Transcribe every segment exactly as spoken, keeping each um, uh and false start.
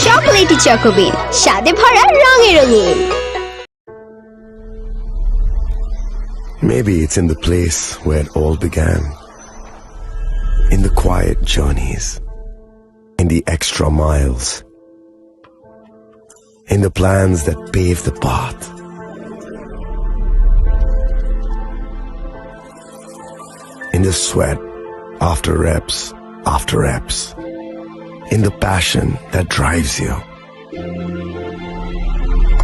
চকোলেটি চকোবিন, স্বাদে ভরা, রঙে রঙিন। Maybe it's in the place where it all began. In the quiet journeys, in the extra miles, in the plans that pave the path, in the sweat after reps after reps, in the passion that drives you.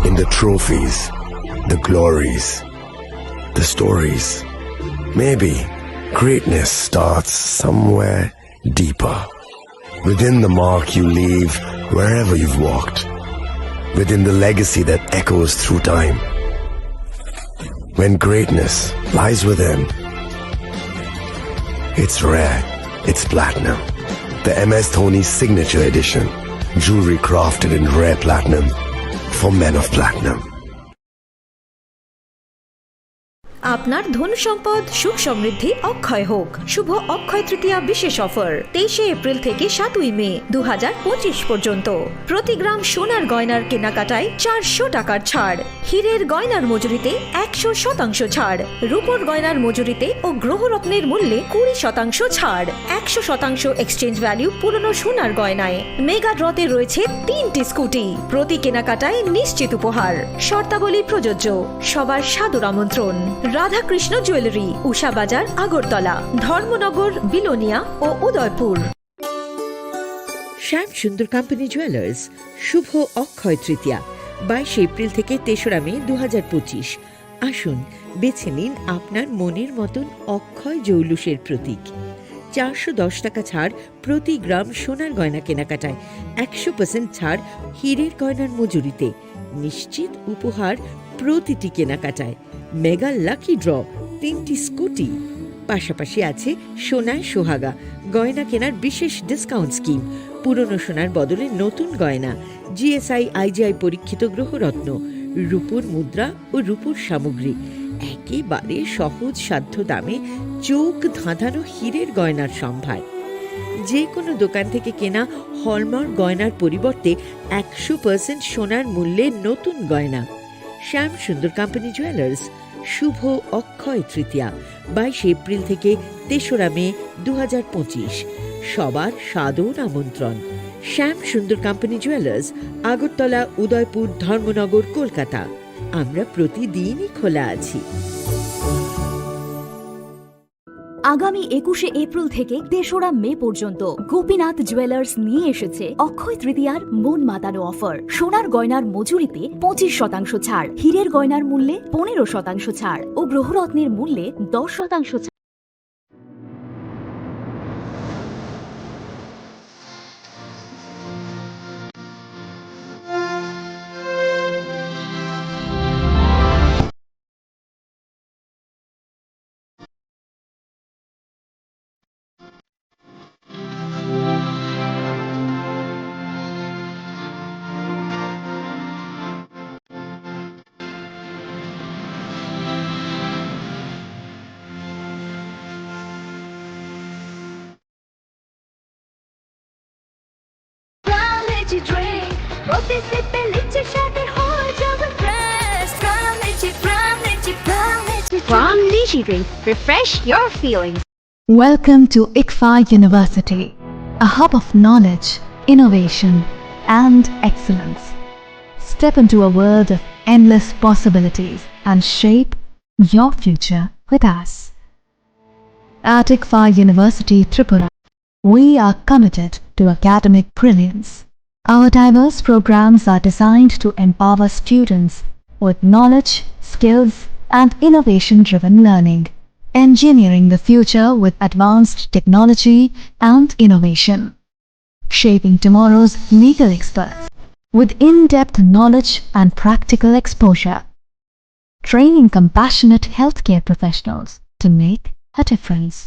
In the trophies, the glories, the stories. Maybe greatness starts somewhere deeper. Within the mark you leave wherever you've walked. Within the legacy that echoes through time. When greatness lies within, it's rare, it's platinum. The M S Dhoni Signature Edition. Jewelry crafted in rare platinum for men of platinum. আপনার ধন সম্পদ সুখ সমৃদ্ধি অক্ষয় হোক। শুভ অক্ষয় তৃতীয়া বিশেষ অফার তেইশে এপ্রিল থেকে সাতই মে দু হাজার পঁচিশ পর্যন্ত। প্রতি গ্রাম সোনার গয়নার কেনাকাটায় চারশো টাকার ছাড়, হীরের গয়নার মজুরিতে একশো শতাংশ ছাড়, রূপোর গয়নার মজুরিতে ও গ্রহরত্নের মূল্যে কুড়ি শতাংশ ছাড়, একশো শতাংশ এক্সচেঞ্জ ভ্যালু পুরনো সোনার গয়নায়। মেগা ড্রতে রয়েছে তিনটি স্কুটি, প্রতি কেনাকাটায় নিশ্চিত উপহার। শর্তাবলী প্রযোজ্য। সবার সাদর আমন্ত্রণ। রাধাকৃষ্ণ জুয়েলারি, উষা বাজার, আগরতলা, ধর্মনগর, বিলোনিয়া ও উদয়পুর। শ্যাম সুন্দর কোম্পানি জুয়েলার্স, শুভ অক্ষয় তৃতীয়া, বাইশে এপ্রিল থেকে তেসরা মে দু হাজার পঁচিশ। আসুন, বেছে নিন আপনার মনের মতন অক্ষয় জৌলুসের প্রতীক। চারশো দশ টাকা ছাড় প্রতি গ্রাম সোনার গয়না কেনাকাটায়, একশো পার্সেন্ট ছাড় হীরের গয়নার মজুরিতে, নিশ্চিত উপহার প্রতিটি কেনাকাটায়। মেগা লাকি ড্র, তিনটি স্কুটি, পাশাপাশি আছে সোনায় সোহাগা গয়না কেনার বিশেষ ডিসকাউন্ট স্কিম, পুরনো সোনার বদলে নতুন গয়না, জিএসআই আইজিআই পরীক্ষিত গ্রহরত্ন, রূপোর মুদ্রা ও রূপোর সামগ্রী, একেবারে সহজ সাধ্য দামে চোখ ধাঁধানো হীরের গয়নার সম্ভার। যে কোনো দোকান থেকে কেনা হলমার্ক গয়নার পরিবর্তে একশো পার্সেন্ট সোনার মূল্যে নতুন গয়না। শ্যাম সুন্দর কোম্পানি জুয়েলার্স, শুভ অক্ষয় তৃতীয়া, বাইশে এপ্রিল থেকে তেসরা মে দু হাজার পঁচিশ। সবার সাদর আমন্ত্রণ। শ্যাম সুন্দর কোম্পানি জুয়েলার্স, আগরতলা, উদয়পুর, ধর্মনগর, কলকাতা। আমরা প্রতিদিনই খোলা আছি। আগামী একুশে এপ্রিল থেকে তেসরা মে পর্যন্ত গোপীনাথ জুয়েলার্স নিয়ে এসেছে অক্ষয় তৃতীয়ার মন মাতানো অফার। সোনার গয়নার মজুরিতে পঁচিশ শতাংশ ছাড়, হীরের গয়নার মূল্যে পনেরো শতাংশ ছাড় ও গ্রহরত্নের মূল্যে দশ শতাংশ ছাড়। Prime Lychee drink, প্রতি সিপে লিচি স্বাদে হয়ে যাবে fresh। Prime Lychee, Prime Lychee, Prime Lychee drink। Prime Lychee drink, refresh your feelings। Welcome to ICFAI University, a hub of knowledge, innovation, and excellence. Step into a world of endless possibilities and shape your future with us. At ICFAI University Tripura, we are committed to academic brilliance. Our diverse programs are designed to empower students with knowledge, skills, and innovation-driven learning, engineering the future with advanced technology and innovation, shaping tomorrow's legal experts with in-depth knowledge and practical exposure, training compassionate healthcare professionals to make a difference,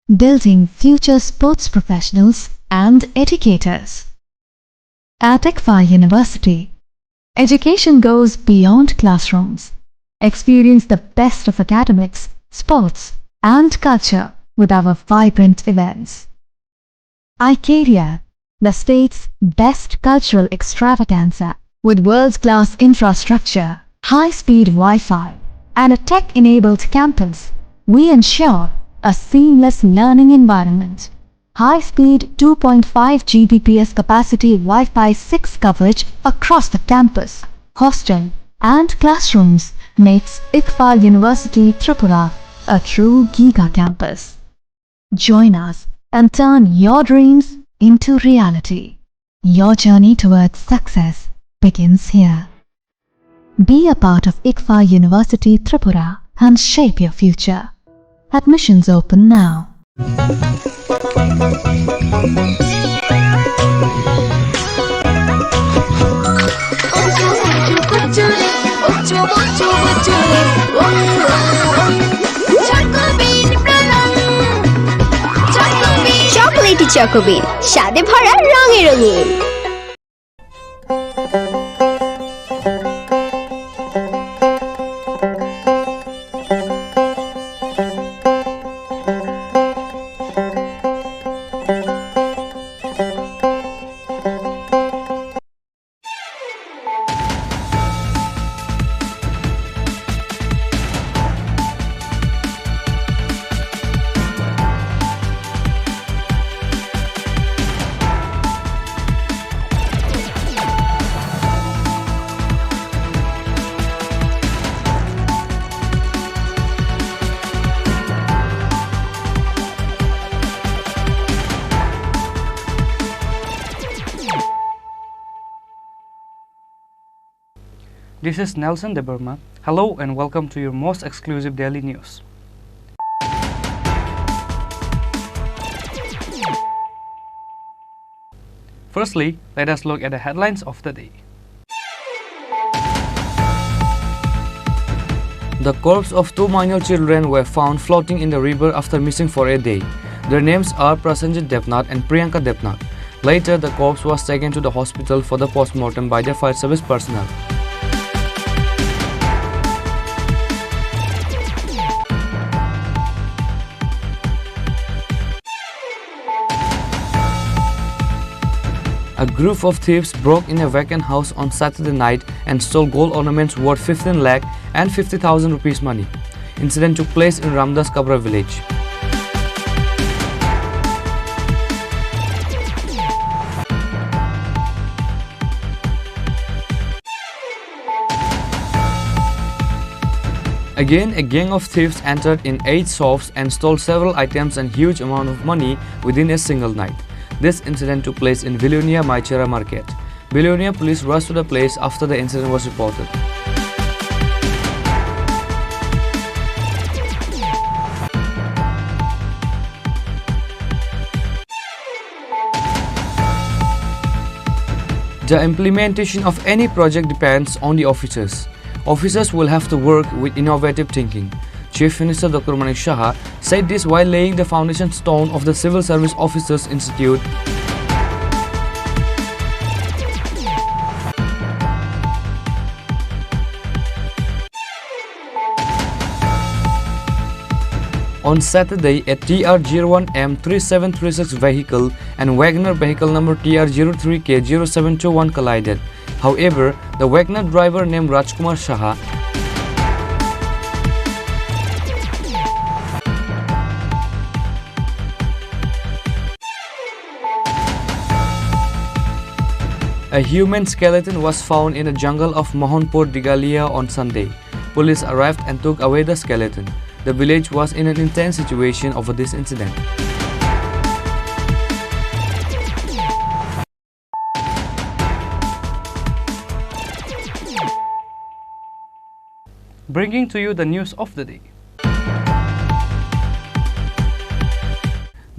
building future sports professionals and educators. At Iqfa University, education goes beyond classrooms. Experience the best of academics, sports, and culture with our vibrant events. Icaria, the state's best cultural extravaganza, with world-class infrastructure, high-speed Wi-Fi, and a tech-enabled campus, we ensure a seamless learning environment. High-speed two point five G B P S capacity Wi-Fi six coverage across the campus, hostel, and classrooms makes Iqfa University Tripura a true giga campus. Join us and turn your dreams into reality. Your journey towards success begins here. Be a part of Iqfa University Tripura and shape your future. Admissions open now. Chocolatey Choco Bean, স্বাদে ভরা, রঙে রঙিন। This is Nelson Debbarma. Hello and welcome to your most exclusive daily news. Firstly, let us look at the headlines of the day. The corpse of two minor children were found floating in the river after missing for a day. Their names are Prasenjit Debnath and Priyanka Debnath. Later, the corpse was taken to the hospital for the postmortem by the fire service personnel. A group of thieves broke in a vacant house on Saturday night and stole gold ornaments worth fifteen lakh and fifty thousand rupees money. Incident took place in Ramdas Kabra village. Again, a gang of thieves entered in eight shops and stole several items and huge amount of money within a single night. This incident took place in Vilonia Maichera market. Vilonia police rushed to the place after the incident was reported. The implementation of any project depends on the officers. Officers will have to work with innovative thinking. Chief Minister Doctor Manik Saha said this while laying the foundation stone of the Civil Service Officers Institute. On Saturday, a T R zero one M three seven three six vehicle and Wagoner vehicle number T R zero three K zero seven two one collided. However, the Wagoner driver named Rajkumar Saha, a human skeleton was found in the jungle of Mohanpur Digalia on Sunday. Police arrived and took away the skeleton. The village was in an intense situation over this incident. Bringing to you the news of the day.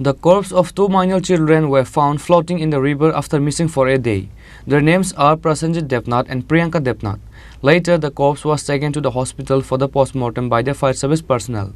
The corpse of two minor children were found floating in the river after missing for a day. Their names are Prasenjit Debnath and Priyanka Debnath. Later, the corpse was taken to the hospital for the postmortem by the fire service personnel.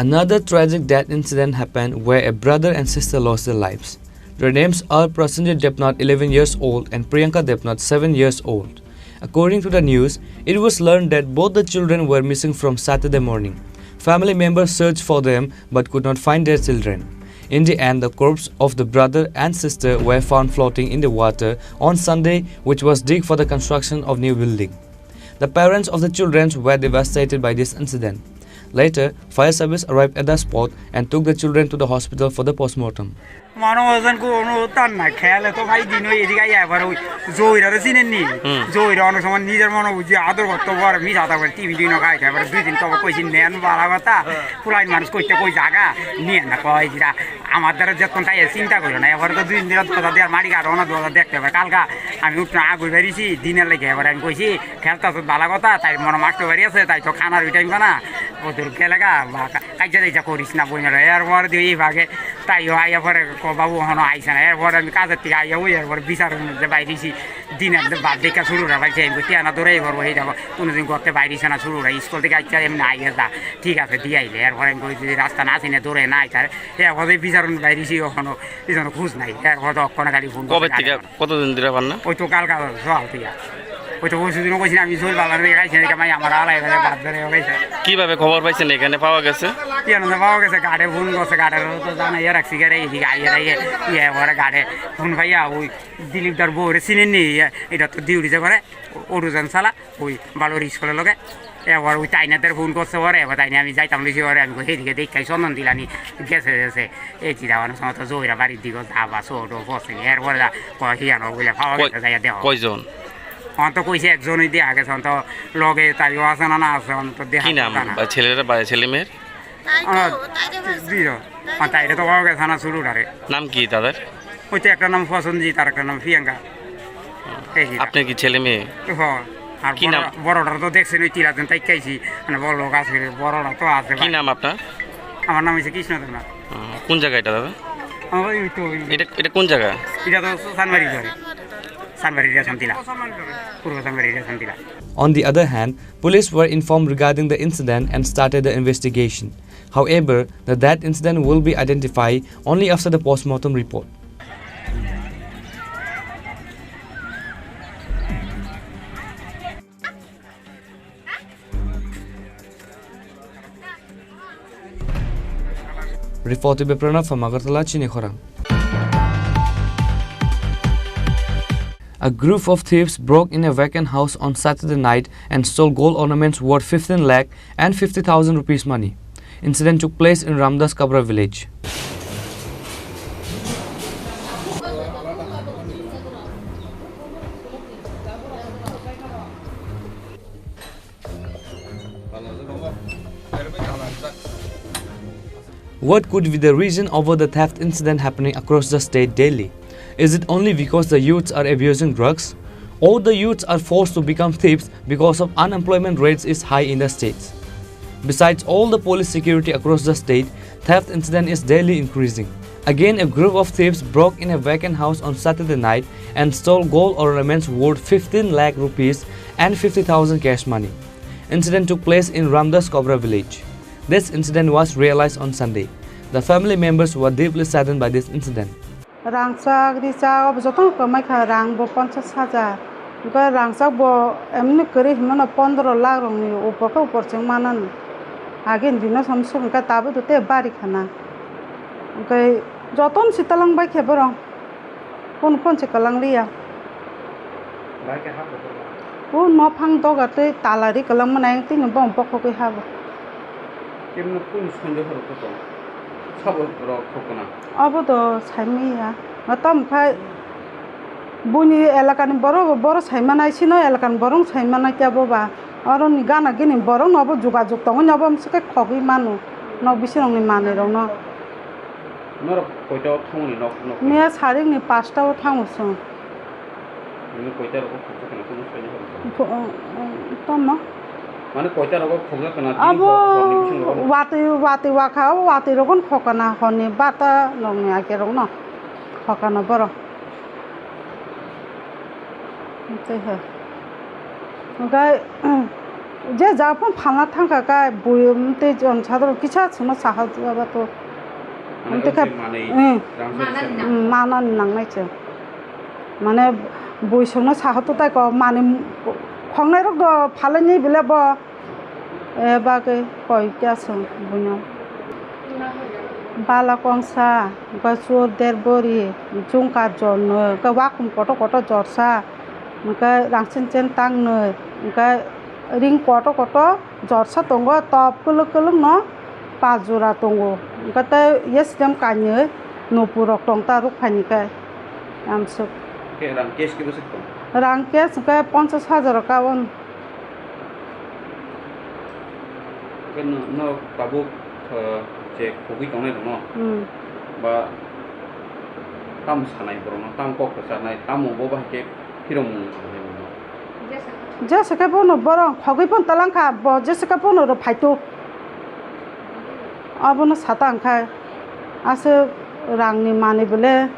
Another tragic death incident happened where a brother and sister lost their lives. Their names are Prasenjit Debnath, eleven years old, and Priyanka Debnath, seven years old. According to the news, it was learned that both the children were missing from Saturday morning. Family members searched for them but could not find their children. In the end, the corpse of the brother and sister were found floating in the water on Sunday, which was digged for the construction of new building. The parents of the children were devastated by this incident. Later, fire service arrived at the spot and took the children to the hospital for the postmortem. মনো ওজন কো অনু তান না খেয়ালে তো ভাই দিন ওই এদিকে আইয়া এবার ওই জহির আরে চিনেন নি? হুম। জহির অনেক সময় নিজের মনে বুঝি আদর করতে পারে, মিস আদা করে টিভি দিন খাইতে এবার দুই দিন তো কইছি নেন বালা কথা। ফুলাইন মানুষ কইতে কই জায়গা নিয়ে না কয় যেটা আমার দ্বারা যখন তাই চিন্তা করি না, এবার তো দুই দিন ধরে দরজা দেওয়ার মারি কাটো না, দরজা দেখতে হবে। কালকা আমি উঠতে আগুই বেরিয়েছি দিনের লেগে, এবার আমি কইছি খেলতে আসো বালা কথা, তাই মনে মারতে পারি আছে, তাই তো খানার ওই টাইম না। ওদের গেলে গা বা কা-, কাইজা টাইজা করিস না বই মেরে। এরপর দিয়ে এই ভাগে তাই ও আইয়া পরে ক-, বাবু হনো আইসে না। এরপর আমি কাজের থেকে আইয়া ওই এরপর বিচার মধ্যে বাইরেছি। দিনের বাদ দেখা শুরু রাখাইছে, আমি কইছি না দৌড়াই করবো, এই যাবো। কোনোদিন করতে বাইরেছে না শুরু রাখি। স্কুল থেকে আইসা এমনি আইয়া যা। ঠিক আছে, দিয়ে আইলে। এরপরে আমি কই যদি রাস্তা না চিনে দৌড়ে না আইসা। এরপরে বিচার বাইরেছি ওখানো, পিছনে খোঁজ নাই। এরপরে তো অক্ষণে খালি ফোন কবে থেকে? কতদিন ধরে পান না? ওই তো কালকা সকাল থেকে। ওই তো পরশু দিনও কইছি না, আমি চুল বাগান থেকে খাইছি না, এটা ভাই আমার আলাই ভাই বাদ ধরে গেছে। কিভাবে খবর পাইছেন এখানে পাওয়া গেছে? কি জানো তো পাওয়া গেছে, গাড়ে ফোন করছে, গাড়ের তো জানা ইয়ে রাখছি, গাড়ে এদিকে আইয়ে রাইয়ে, ইয়ে করে গাড়ে ফোন পাইয়া ওই দিলীপ দার বউরে চিনেন নি, ইয়ে, এটা তো ডিউটি যে করে, অরুজন সালা, ওই বালুর স্কুলের লগে। এবার ওই তাইনাদের ফোন করছে ওরে, এবার তাইনে আমি যাইতাম লইছি ওরে, আমি কই, "হেদিকে দেখ, খাই চন্দন দিলানি গেছে, গেছে।" এই চিন্তা ভাবনা সময় তো জহিরা বাড়ির দিকে যাবা, ছোট, বসে, এরপরে যা, কয়, "হিয়ানো বলে পাওয়া কয়-, গেছে, যাইয়া দেখো।" কয়জন? অন্ত কইছে একজনই দেখা গেছে, অন্ত লগে তাইও আছে না, না আছে, অন্ত দেখা কি নাম যায় না। বা ছেলেরা বা ছেলে মেয়ের? আমার দুইজন। আর তাইরে তো পাওয়া গেছে না, শুরু ধারে। নাম কি তাদের? ওই তো একটা নাম প্রসেনজিৎ, আর একটা নাম প্রিয়াঙ্কা। এই কি? আপনার কি ছেলে মেয়ে? হ। আর কি বড়-, নাম? বড়টা তো দেখছেন, ওই তিলাজন তাই খাইছি, মানে বড় লোক আছে, বড়টা তো আছে কি ভাই। নাম আপনার? আমার নাম হচ্ছে কৃষ্ণ দেবনাথ। হুম, কোন জায়গা এটা, দাদা? আমার ওই তো ওই এটা, এটা কোন জায়গা? এটা তো চানমারি ধরে। চানমারি রেশন তিলা। পূর্ব চানমারি রেশন তিলা। On the other hand, police were informed regarding the incident and started the investigation. However, the death incident will be identified only after the postmortem report. Reported by Pranav from Agartala, Chini Khorang. A group of thieves broke in a vacant house on Saturday night and stole gold ornaments worth fifteen lakh and fifty thousand rupees money. Incident took place in Ramdas Kabra village. What could be the reason over the theft incident happening across the state daily? Is it only because the youths are abusing drugs? Or the youths are forced to become thieves because of unemployment rates is high in the states? Besides all the police security across the state, theft incident is daily increasing. Again, a group of thieves broke in a vacant house on Saturday night and stole gold ornaments worth fifteen lakh rupees and fifty thousand cash money. Incident took place in Ramdas Kobra village. This incident was realized on Sunday. The family members were deeply saddened by this incident. Rangchak, richak, obo jotono kwmai kha, rang bo ponchash hajar. Hwnkhe rangchak bo emni kwrwi hinmano pondro lakh rokni upor khe upor chwng manani. Agini dino samsok hwnkhe tabukhe tei bari khana. Hwnkhe jotono se twlang bai khe borok. Kunu phone se kwlang liya. Bai khe habo. O nophang doga tei tala ri kwlangma nai tini bo bokhogwi habo. Kemno kunu sonjo horo khe tong. Sabo rok khokna. Abo do saimanya. Matam khai buini elakani borok, borok saimanai, sino elakani borok saimanai khe abo ba. Oroni gana gini borok no abo jugajug tongwi no abo amswk khe khogwi mano. Nok bisingni manwi rok no. Norok koita o thangmani nok, nok? Miya saringni pasta o thango chwng. Nini koita rogo khokjak kana kunu swkang ni horo? Kho-, uh, uh, tamo? Mane koita rogo khokjak kana tini abo hor, horni bising rogo? Watwi, watwi wakha, o watwi rogo khokana horni bata nokni ake rokno khokana borok. Tei hai. Hwnkhe, Je ja phano phalna thangkha kha, bui tei jon sadaro kisa chwngno saha jaba to. Mane Amtwi kha, manwi, hmm. Rang Manani se nang- Hmm, manani nangnai chwng. Mane bui chwngno saha to tai ko, mani khongnai rok do phalaini bile bo, e, bagwi koi kya chwng buino. Bala kongsa, hwnkhe chur der bori, chungkar jor nwi, hwnkhe wakhum kotor kotor jorsa, hwnkhe rangsen chen tang nwi, hwnkhe ring kotor kotor jorsa tongo, top kwlwk kwlwk no pas jora tongo, hwnkhe tei yestem kainwi nupurok tong ta rukphaini khe amswk. Khe rang cash khe bwswk tong? Rang cash hwnkhe ponchash hajar o kaon. Khe no, no tabuk, uh, je khogwi tongnai rokno, hmm, ba tamo sanai borokno, tamo kok rwchanai, tamo bo bahai khe phirokmung sanai borokno. Jesa khe bono borok khogwi phano talangkha, bo jesa khe bono rw phaitu. Abono sata wngkha, aswk rangni manwi bole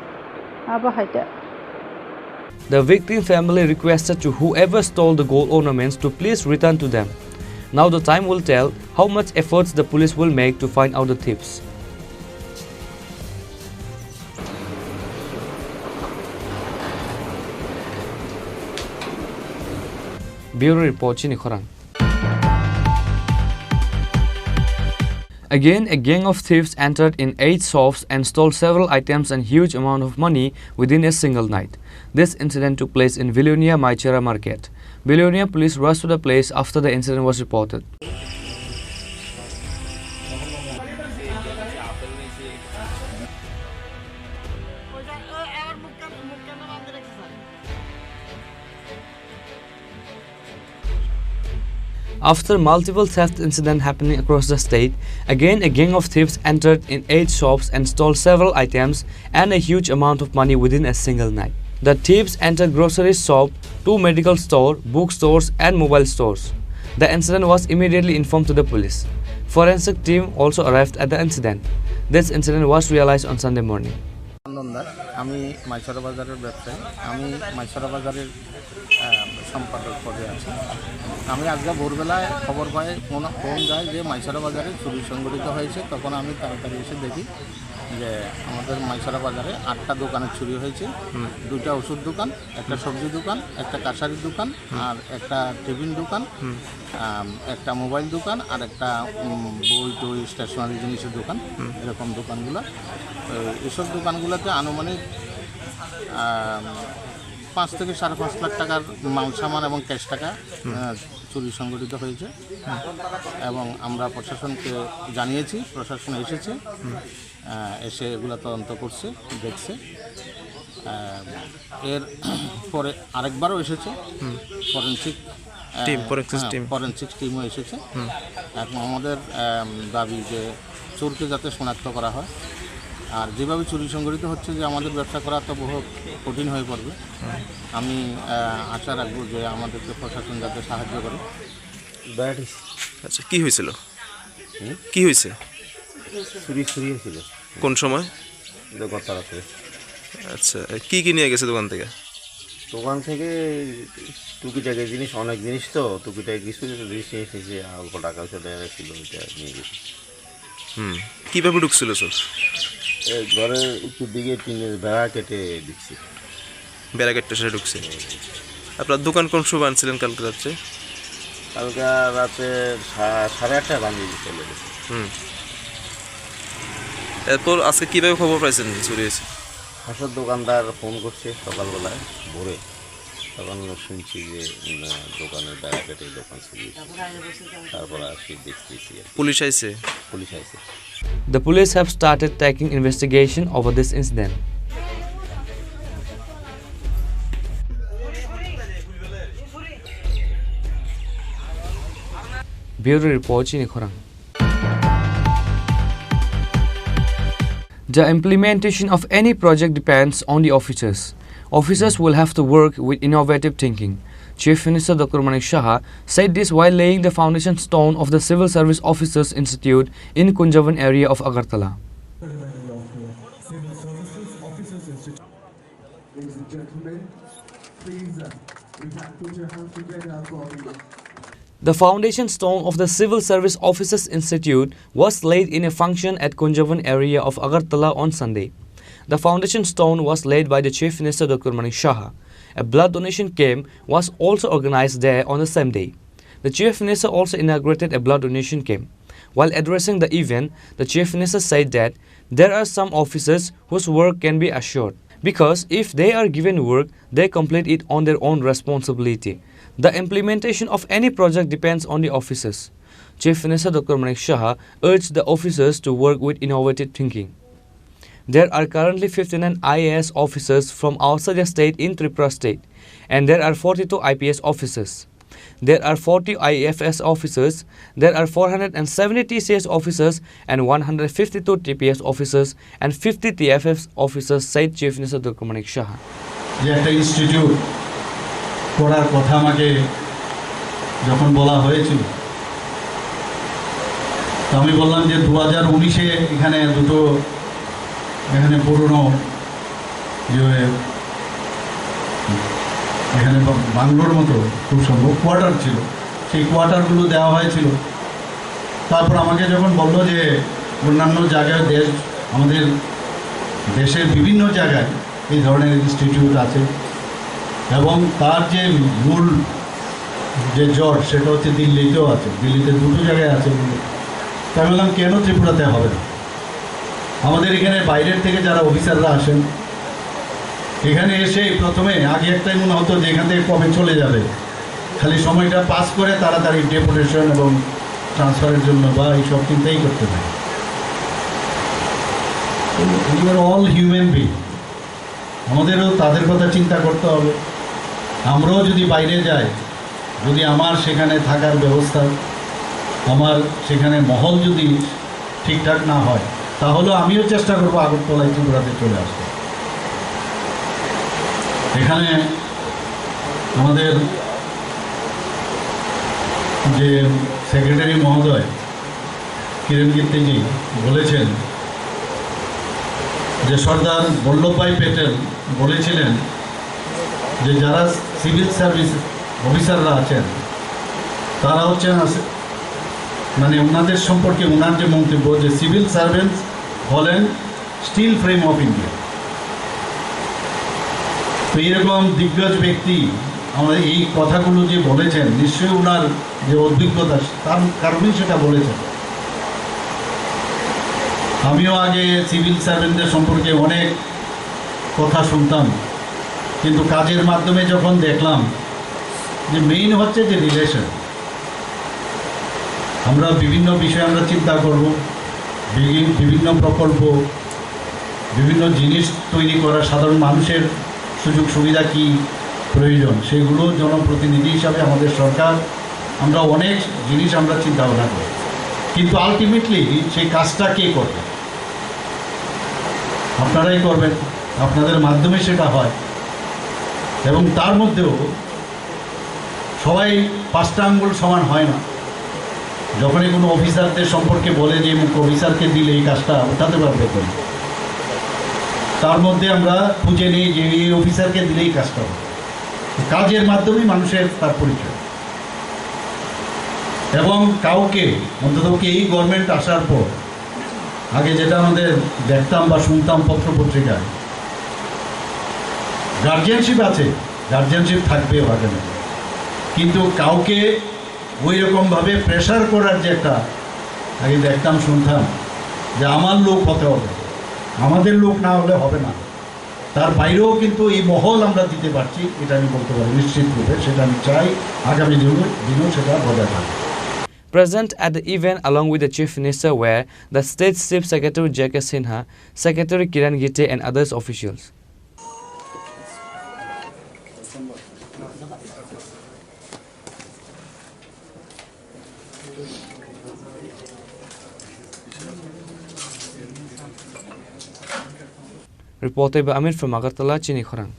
abo hai khe. The victim family requested to whoever stole the gold ornaments to please return to them. Now the time will tell how much efforts the police will make to find out the thieves. Bureau Report, Chini Khorang. Again, a gang of thieves entered in eight shops and stole several items and huge amount of money within a single night. This incident took place in Vilonia Maichera Market. Vilonia police rushed to the place after the incident was reported. After multiple theft incidents happening across the state, again a gang of thieves entered in eight shops and stole several items and a huge amount of money within a single night. The thieves entered grocery shop, two medical store, bookstores and mobile stores. The incident was immediately informed to the police. Forensic team also arrived at the incident. This incident was realized on Sunday morning. Chandan দাস, আমি মাইসরা বাজারের ব্যবসায়ী। আমি মাইসরা বাজারের, আহ, সম্পাদক পদে আছি। আমি আজকে ভোরবেলায় খবর পাই, ফোন, ফোন যায় যে মাইসরা বাজারে চুরি সংঘটিত হয়েছে। তখন আমি তাড়াতাড়ি এসে দেখি যে আমাদের মাইসরা বাজারে আটটা দোকানে চুরি হয়েছে। হুম। দুইটা ওষুধ দোকান, একটা হুম। সবজি দোকান, একটা কাছারির দোকান, হুম। আর একটা টিফিন দোকান। হুম। আম, একটা মোবাইল দোকান আর একটা, উম, বই টই স্টেশনারি জিনিসের দোকান, হুম। এরকম দোকানগুলো। তো এইসব দোকানগুলোতে আনুমানিক, আম, পাঁচ থেকে সাড়ে পাঁচ লাখ টাকার মাল সামান এবং ক্যাশ টাকা, হুম। আহ, চুরি সংঘটিত হয়েছে। হুম। এবং আমরা প্রশাসনকে জানিয়েছি, প্রশাসন এসেছে। হুম। আহ, এসে এগুলা তদন্ত করছে, দেখছে। আহ, এর পরে আরেকবারও এসেছে হুম। ফরেন্সিক, আহ, টিম, ফরেন্সিক হ্যাঁ, টিম। ফরেন্সিক টিমও এসেছে। হুম। এখন আমাদের, আহ, দাবি যে চোরকে যাতে শনাক্ত করা হয়। আর যেভাবে চুরি সংঘটিত হচ্ছে যে আমাদের ব্যবসা করা তো বহু কঠিন হয়ে পড়বে। হুম। আমি, আহ, আশা রাখবো যে আমাদেরকে প্রশাসন যাতে সাহায্য করে। বেড়াটি আচ্ছা, কি হয়েছিল? হুম? কি হয়েছে? চুরি, চুরি হয়েছিল। কোন সময়? এটা গত রাত্রে। আচ্ছা, কি কি নিয়ে গেছে দোকান থেকে? দোকান থেকে টুকিটাকি জিনিস, অনেক জিনিস তো, টুকিটাকি কিছু কিছু জিনিস নিয়ে এসেছে, অল্প টাকা পয়সা দেখা যাচ্ছিল, ওইটা নিয়ে গেছে। হুম, কিভাবে ঢুকছিল চোর? এ, ঘরের উত্তর দিকে টিনের বেড়া কেটে ঢুকছে। বেড়া কেটে সে ঢুকছে। আপনার দোকান কোন সময় আনছিলেন কালকে রাত্রে? কালকে রাতে সা-, সাড়ে আটটায় ভাঙি চলে গেছে। হুম। এরপর আজকে কিভাবে খবর পাইছেন চুরি হয়েছে? পাশের দোকানদার ফোন করছে সকালবেলায় ভোরে, তখন শুনছি যে, উম, দোকানের বেড়া কেটে দোকান চুরি হয়েছে। তারপরে আসি দেখতেছি আর কি। পুলিশ আইছে? পুলিশ আইছে। The police have started taking investigation over this incident. Bureau Report, Chini Khorang. The implementation of any project depends on the officers. Officers will have to work with innovative thinking. Chief Minister Doctor Manik Saha said this while laying the foundation stone of the Civil Service Officers Institute in Kunjaban area of Agartala. Civil Services Officers Institute. Ladies and gentlemen, please, uh, we can put your hands together for the The foundation stone of the Civil Service Officers Institute was laid in a function at Kunjabon area of Agartala on Sunday. The foundation stone was laid by the Chief Minister Doctor Manik Saha. A blood donation camp was also organized there on the same day. The Chief Minister also inaugurated a blood donation camp. While addressing the event, the Chief Minister said that there are some officers whose work can be assured, because if they are given work, they complete it on their own responsibility. The implementation of any project depends on the officers. Chief Minister Doctor Manik Saha urged the officers to work with innovative thinking. There are currently fifty-nine I A S officers from outside the state in Tripura state, and there are forty-two I P S officers. There are forty I F S officers, there are four hundred and seventy T C S officers and one hundred fifty-two T P S officers and fifty T F S officers, said Chief Minister Doctor Manik Saha. যে একটা ইনস্টিটিউট করার কথা আমাকে যখন বলা হয়েছিল, তো আমি বললাম যে দু হাজার উনিশে এখানে দুটো, এখানে পুরনো যে এখানে বা-, বাংলোর মতো খুব সম্ভব কোয়ার্টার ছিল, সেই কোয়ার্টারগুলো দেওয়া হয়েছিল। তারপর আমাকে যখন বললো যে অন্যান্য জায়গায় দেশ, আমাদের দেশের বিভিন্ন জায়গায় এই ধরনের ইনস্টিটিউট আছে এবং তার যে মূল যে জড় সেটা হচ্ছে দিল্লিতেও আছে, দিল্লিতে দুটো জায়গায় আছে বলে। তো আমি বললাম, "কেন ত্রিপুরাতে হবে না?" আমাদের এখানে বাইরের থেকে যারা অফিসাররা আসেন, এখানে এসেই প্রথমে আগে একটাই মনে হতো যে এখান থেকে কবে চলে যাবে, খালি সময়টা পাস করে তাড়াতাড়ি ডেপুটেশন এবং ট্রান্সফারের জন্য বা এইসব চিন্তাই করতে থাকে। We are all human being, আমাদেরও তাদের কথা চিন্তা করতে হবে। আমরাও যদি বাইরে যাই, যদি আমার সেখানে থাকার ব্যবস্থা, আমার সেখানে মহল যদি ঠিকঠাক না হয়, তাহলে আমিও চেষ্টা করবো আগরতলায় ত্রিপুরাতে চলে আসতে। এখানে আমাদের যে সেক্রেটারি মহোদয় কিরণ গিত্তেজি বলেছেন যে সর্দার বল্লভভাই প্যাটেল বলেছিলেন যে যারা সিভিল সার্ভিস অফিসাররা আছেন, তারা হচ্ছেন আস-, মানে ওনাদের সম্পর্কে ওনার যে মন্তব্য যে সিভিল সার্ভেন্টস হলেন স্টিল ফ্রেম অফ ইন্ডিয়া। তো এরকম দিগ্গজ ব্যক্তি আমাদের এই কথাগুলো যে বলেছেন, নিশ্চয়ই ওনার যে অভিজ্ঞতা, তার কারণেই সেটা বলেছেন। আমিও আগে সিভিল সার্ভেন্টদের সম্পর্কে অনেক কথা শুনতাম, কিন্তু কাজের মাধ্যমে যখন দেখলাম যে মেইন হচ্ছে যে রিলেশন, আমরা বিভিন্ন বিষয়ে আমরা চিন্তা করব, বিভি-, বিভিন্ন প্রকল্প, বিভিন্ন জিনিস তৈরি করা, সাধারণ মানুষের সুযোগ সুবিধা কি প্রয়োজন, সেগুলো জনপ্রতিনিধি হিসাবে আমাদের সরকার, আমরা অনেক জিনিস আমরা চিন্তা ভাবনা করি, কিন্তু আলটিমেটলি সেই কাজটা কে করবে? আপনারাই করবেন, আপনাদের মাধ্যমে সেটা হয়। এবং তার মধ্যেও সবাই পাঁচটা আঙ্গুল সমান হয় না। যখনই কোনো অফিসারদের সম্পর্কে বলে যে অমুক অফিসারকে দিলে এই কাজটা উঠাতে পারবে তুমি, তার মধ্যে আমরা খুঁজে নিই যে এই অফিসারকে দিলে এই কাজটা হবে। কাজের মাধ্যমেই মানুষের তার পরিচয়। এবং কাউকে, অন্তত এই গভর্নমেন্ট আসার পর, আগে যেটা আমাদের দেখতাম বা শুনতাম পত্র পত্রিকায়, গার্জিয়ানশিপ আছে, গার্জিয়ানশিপ থাকবে ওখানে, কিন্তু কাউকে ওই রকমভাবে প্রেশার করার যে একটা, আগে দেখতাম শুনতাম যে আমার লোক হতে হবে, আমাদের লোক না হলে হবে না। তার বাইরেও কিন্তু এই মহল আমরা দিতে পারছি, এটা আমি বলতে পারি নিশ্চিত রূপে, সেটা আমি চাই আগামী দিনও, দিনও সেটা বজায় থাকবে। Present at the event along with the Chief Minister were the State Chief Secretary J K Sinha, Secretary Kiran Gite and others officials. Report by Amir from Agartala, Chini Khorang.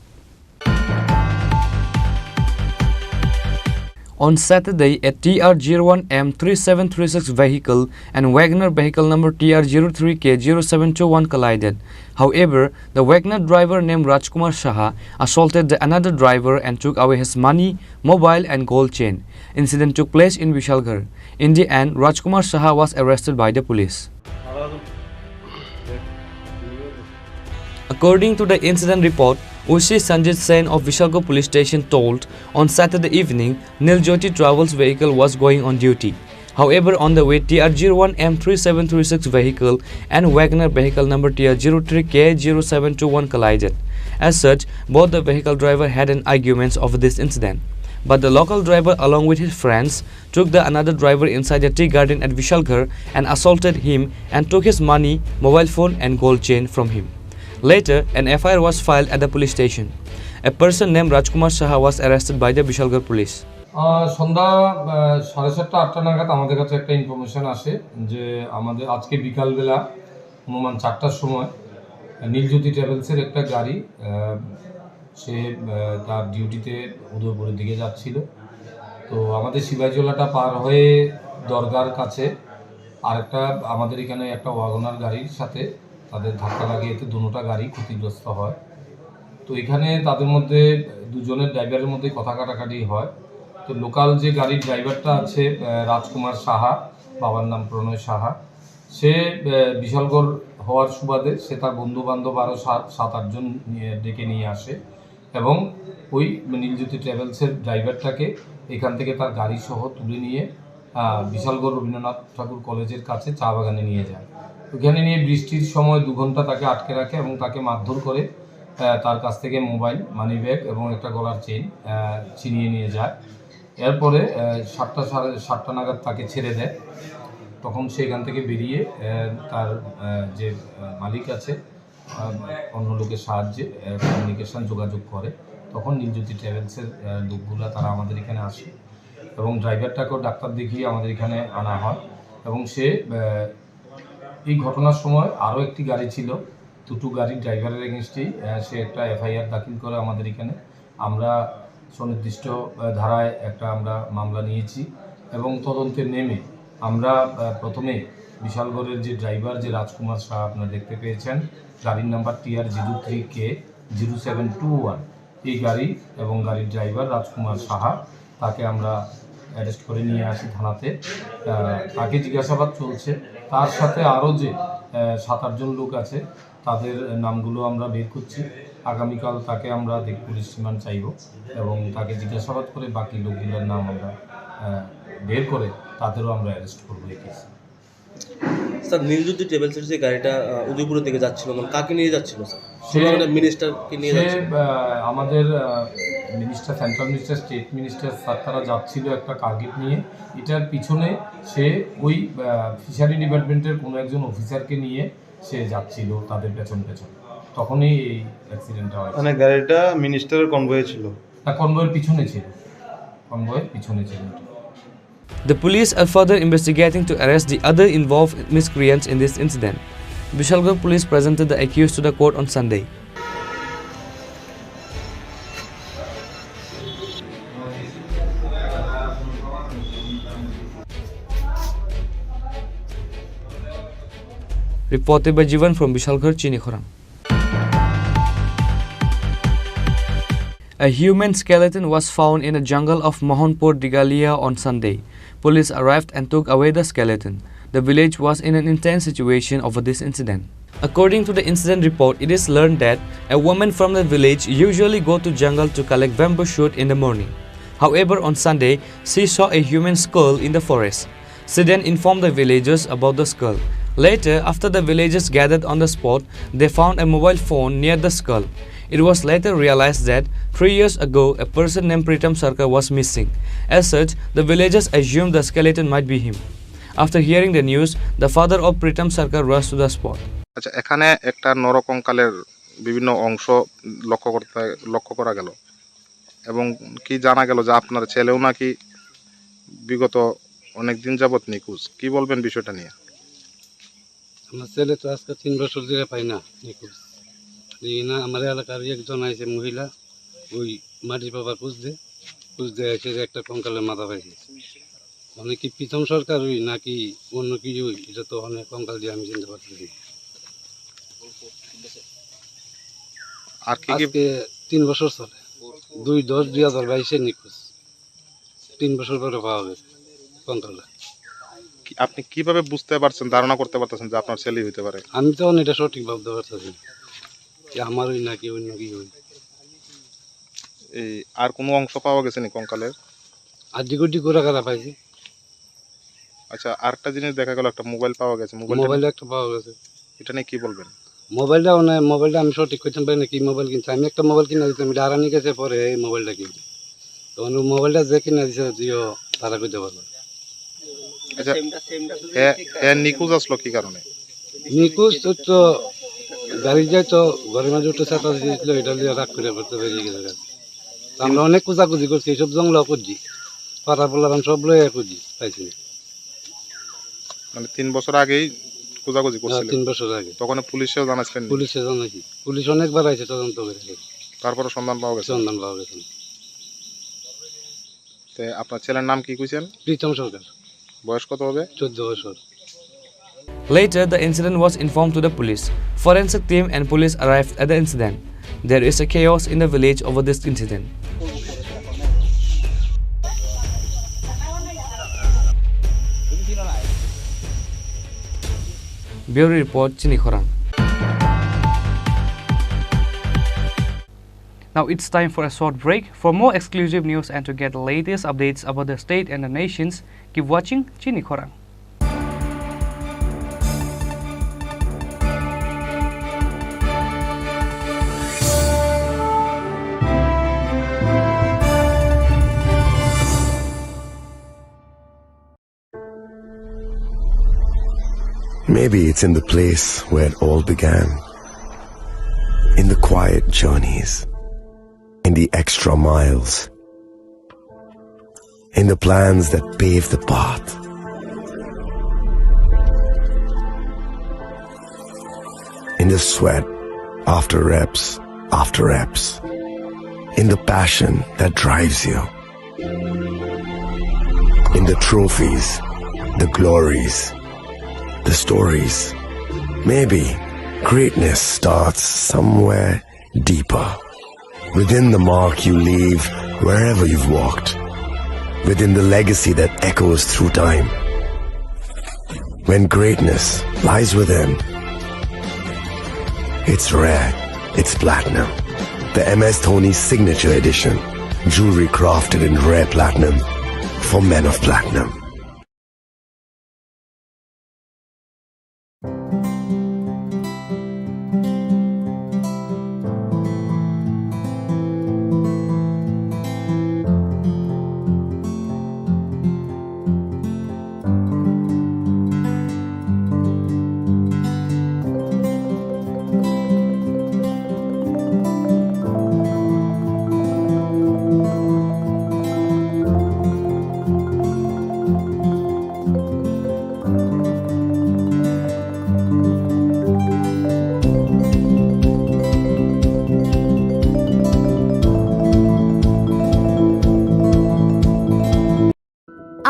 On Saturday, a T R zero one M three seven three six vehicle and Wagoner vehicle number T R zero three K zero seven two one collided. However, the Wagoner driver named Rajkumar Saha assaulted the another driver and took away his money, mobile and gold chain. Incident took place in Vishalgarh. In the end, Rajkumar Saha was arrested by the police. According to the incident report, O C Sanjit Sen of Vishalgarh Police Station told on Saturday evening, Nil Jyoti Travels vehicle was going on duty. However, on the way, T R zero one M three seven three six vehicle and Wagoner vehicle number T R zero three K zero seven two one collided. As such, both the vehicle driver had an arguments over this incident. But the local driver, along with his friends, took the another driver inside a tea garden at Vishalgarh and assaulted him and took his money, mobile phone and gold chain from him. Later, an F I R was filed at the police station. A person named Rajkumar Saha was arrested by the Vishalgarh police. আহ, সন্ধ্যা, আহ, সাড়ে সাতটা, আটটা নাগাদ আমাদের কাছে একটা ইনফরমেশন আসে যে আমাদের আজকে বিকালবেলা অনুমান চারটার সময় নীলজ্যোতি ট্রাভেলসের একটা গাড়ি, আহ, সে, আহ, তার ডিউটিতে উদয়পুরের দিকে যাচ্ছিল। তো আমাদের সিপাহীজলাটা পার হয়ে দরগার কাছে আরেকটা আমাদের এখানে একটা ওয়াগনার গাড়ির সাথে তাদের ধাক্কা লাগে, এতে দুটোটা গাড়ি ক্ষতিগ্রস্ত হয়। তো এখানে তাদের মধ্যে দুজনের ড্রাইভারের মধ্যে কথা কাটাকাটি হয়। তো লোকাল যে গাড়ির ড্রাইভারটা আছে, আহ, রাজকুমার সাহা, বাবার নাম প্রণয় সাহা, সে, আহ, বিশালগড় হওয়ার সুবাদে সে তার বন্ধু বান্ধব আরও সাত, সাত আটজন নিয়ে, ডেকে নিয়ে আসে এবং ওই নীলজ্যোতি ট্রাভেলসের ড্রাইভারটাকে এখান থেকে তার গাড়ি সহ তুলে নিয়ে, আহ, বিশালগড় রবীন্দ্রনাথ ঠাকুর কলেজের কাছে চা বাগানে নিয়ে যায়। ওখানে নিয়ে বৃষ্টির সময় দু ঘন্টা তাকে আটকে রাখে এবং তাকে মারধর করে, আহ, তার কাছ থেকে মোবাইল, মানি ব্যাগ এবং একটা গলার চেইন, আহ, ছিনিয়ে নিয়ে যায়। এরপরে, আহ, সাতটা, সাড়ে সাতটা নাগাদ তাকে ছেড়ে দেয়। তখন সে এখান থেকে বেরিয়ে, আহ, তার, আহ, যে, আহ, মালিক আছে, আহ, অন্য লোকের সাহায্যে, আহ, কমিউনিকেশন যোগাযোগ করে। তখন নীলজ্যোতি ট্রাভেলসের, আহ, লোকগুলা তারা আমাদের এখানে আসে এবং ড্রাইভারটাকেও ডাক্তার দেখিয়ে আমাদের এখানে আনা হয় এবং সে, আহ, এই ঘটনার সময় আরও একটি গাড়ি ছিল, দুটো গাড়ির ড্রাইভারের এগেনস্টেই, আহ, সে একটা এফআইআর দাখিল করে আমাদের এখানে। আমরা সুনির্দিষ্ট, আহ, ধারায় একটা আমরা মামলা নিয়েছি এবং তদন্তে নেমে আমরা, আহ, প্রথমে বিশালগড়ের যে ড্রাইভার, যে রাজকুমার শাহ আপনারা দেখতে পেয়েছেন, গাড়ির নাম্বার টিআর জিরো থ্রি কে জিরো সেভেন টু ওয়ান, এই গাড়ি এবং গাড়ির ড্রাইভার রাজকুমার সাহা, তাকে আমরা অ্যারেস্ট করে নিয়ে আসি থানাতে। আহ, তাকে জিজ্ঞাসাবাদ চলছে। তার সাথে আরও যে, আহ, সাত আটজন লোক আছে, তাদের নামগুলো আমরা বের করছি। আগামীকাল তাকে আমরা দেখ-, পুলিশ রিমান্ড চাইব এবং তাকে জিজ্ঞাসাবাদ করে বাকি লোকগুলোর নাম আমরা, আহ, বের করে তাদেরও আমরা অ্যারেস্ট করবো এই কেসে। স্যার, নীলজ্যোতি ট্রাভেলসের যে গাড়িটা, আহ, উদয়পুরের দিকে যাচ্ছিল, মানে, কাকে নিয়ে যাচ্ছিল, স্যার? সে, শুনলাম এটা মিনিস্টারকে নিয়ে সে, যাচ্ছিল। আহ, আমাদের, আহ, minister, central minister, state minister sir তারা যাচ্ছিল একটা কার্গেট নিয়ে। এটার পিছনে সে ওই, আহ, ফিশারি ডিপার্টমেন্টের কোনো একজন অফিসারকে নিয়ে সে যাচ্ছিল তাদের পেছন পেছন, তখনই এই অ্যাক্সিডেন্টটা হয়েছে। মানে, গাড়িটা মিনিস্টারের কনভয়ে ছিল? না, কনভয়ের পিছনে ছিল, কনভয়ের পিছনে ছিল এটা। The police are further investigating to arrest the other involved miscreants in this incident. Bishalgarh police presented the accused to the court on Sunday. Reported by Jivan from Bishalgarh, Chinikhorang. A human skeleton was found in a jungle of Mohanpur Digalia on Sunday. Police arrived and took away the skeleton. The village was in an intense situation over this incident. According to the incident report, it is learned that a woman from the village usually go to jungle to collect bamboo shoot in the morning. However, on Sunday, she saw a human skull in the forest. She then informed the villagers about the skull. Later, after the villagers gathered on the spot, they found a mobile phone near the skull. It was later realized that three years ago, a person named Pritam Sarkar was missing. As such, the villagers assumed the skeleton might be him. After hearing the news, the father of Pritam Sarkar rushed to the spot. আচ্ছা, এখানে একটা নরকঙ্কালের বিভিন্ন অংশ লক্ষ্য করতে, লক্ষ্য করা গেল এবং কি জানা গেল যে আপনার ছেলেও নাকি বিগত অনেক দিন যাবত নিখোঁজ। কি বলবেন বিষয়টা নিয়ে? আমার ছেলে তো আজকে তিন বছর ধরে পাই না, নিখোঁজ। এই না, আমার এলাকার একজন আইছে মহিলা, ওই মাটির বাবার খোঁজ দে। বুঝতে আছে যে একটা কঙ্কালের মাথা পাইছে। মানে কি প্রীতম সরকার ওই নাকি অন্য কিছু ওই, এটা তো অনেক কঙ্কাল দিয়ে আমি চিনতে পারতেছি না। আর কি কি আজকে তিন বছর চলে, দুই দশ দুই হাজার বাইশে নিখোঁজ, তিন বছর পরে পাওয়া গেছে কঙ্কালটা। কি, আপনি কিভাবে বুঝতে পারছেন, ধারণা করতে পারতেছেন যে আপনার ছেলেই হইতে পারে? আমি তো এখন এটা সঠিক ভাবতে পারতেছি না যে আমার ওই নাকি অন্য কি ওই। এই আর কোনো অংশ পাওয়া গেছে নি কঙ্কালের? আড্ডি গুড্ডি গোড়া গাড়া পাইছি। আচ্ছা, আরেকটা জিনিস দেখা গেল, একটা মোবাইল পাওয়া গেছে। মোবাইলটা মোবাইল একটা পাওয়া গেছে। এটা নিয়ে কি বলবেন? মোবাইলটা মানে, মোবাইলটা আমি সঠিক করতে পারি না কি মোবাইল কিনছে। আমি একটা মোবাইল কিনে দিতাম, এটা হারানি গেছে, পরে এই মোবাইলটা কিনছি। তখন ওই মোবাইলটা যে কিনে দিছে, দিও তারা কইতে পারবে। আচ্ছা, হ্যাঁ, হ্যাঁ, নিখোঁজ আসলো কি কারণে? নিখোঁজ তো, তো গাড়ি যায় তো, ঘরের মাঝে উঠে চাটা দিয়েছিল, এটা দিয়ে রাগ করে করতে বেরিয়ে গেছে। তো আমরা অনেক খোঁজাখুঁজি করছি, এইসব জঙ্গলাও করছি, পাড়া পোলাপান সব লইয়া করছি, পাইছি না। মানে তিন বছর আগেই খোঁজাখুঁজি হ্যাঁ, করছিলেন? তিন বছর আগে। তখন পুলিশেও জানাইছিলেন? পুলিশে জানাইছি, পুলিশ অনেকবার আইছে তদন্ত করে। তারপরে সন্ধান পাওয়া গেছে? সন্ধান পাওয়া গেছে না। তে আপনার ছেলের নাম কি কইছেন? প্রীতম সরকার। বয়স কত হবে? চোদ্দ বছর। Later, the incident was informed to the police. Forensic team and police arrived at the incident. There is a chaos in the village over this incident. Bureau report, Chini Khorang. Now it's time for a short break. For more exclusive news and to get the latest updates about the state and the nations, keep watching Chini Khorang. Maybe it's in the place where it all began. In the quiet journeys. In the extra miles. In the plans that pave the path. In the sweat after reps after reps. In the passion that drives you. In the trophies, the glories, the stories. Maybe greatness starts somewhere deeper. Within the mark you leave wherever you've walked. Within the legacy that echoes through time. When greatness lies within, it's rare, it's platinum. The M S Dhoni Signature Edition. Jewelry crafted in rare platinum for men of platinum.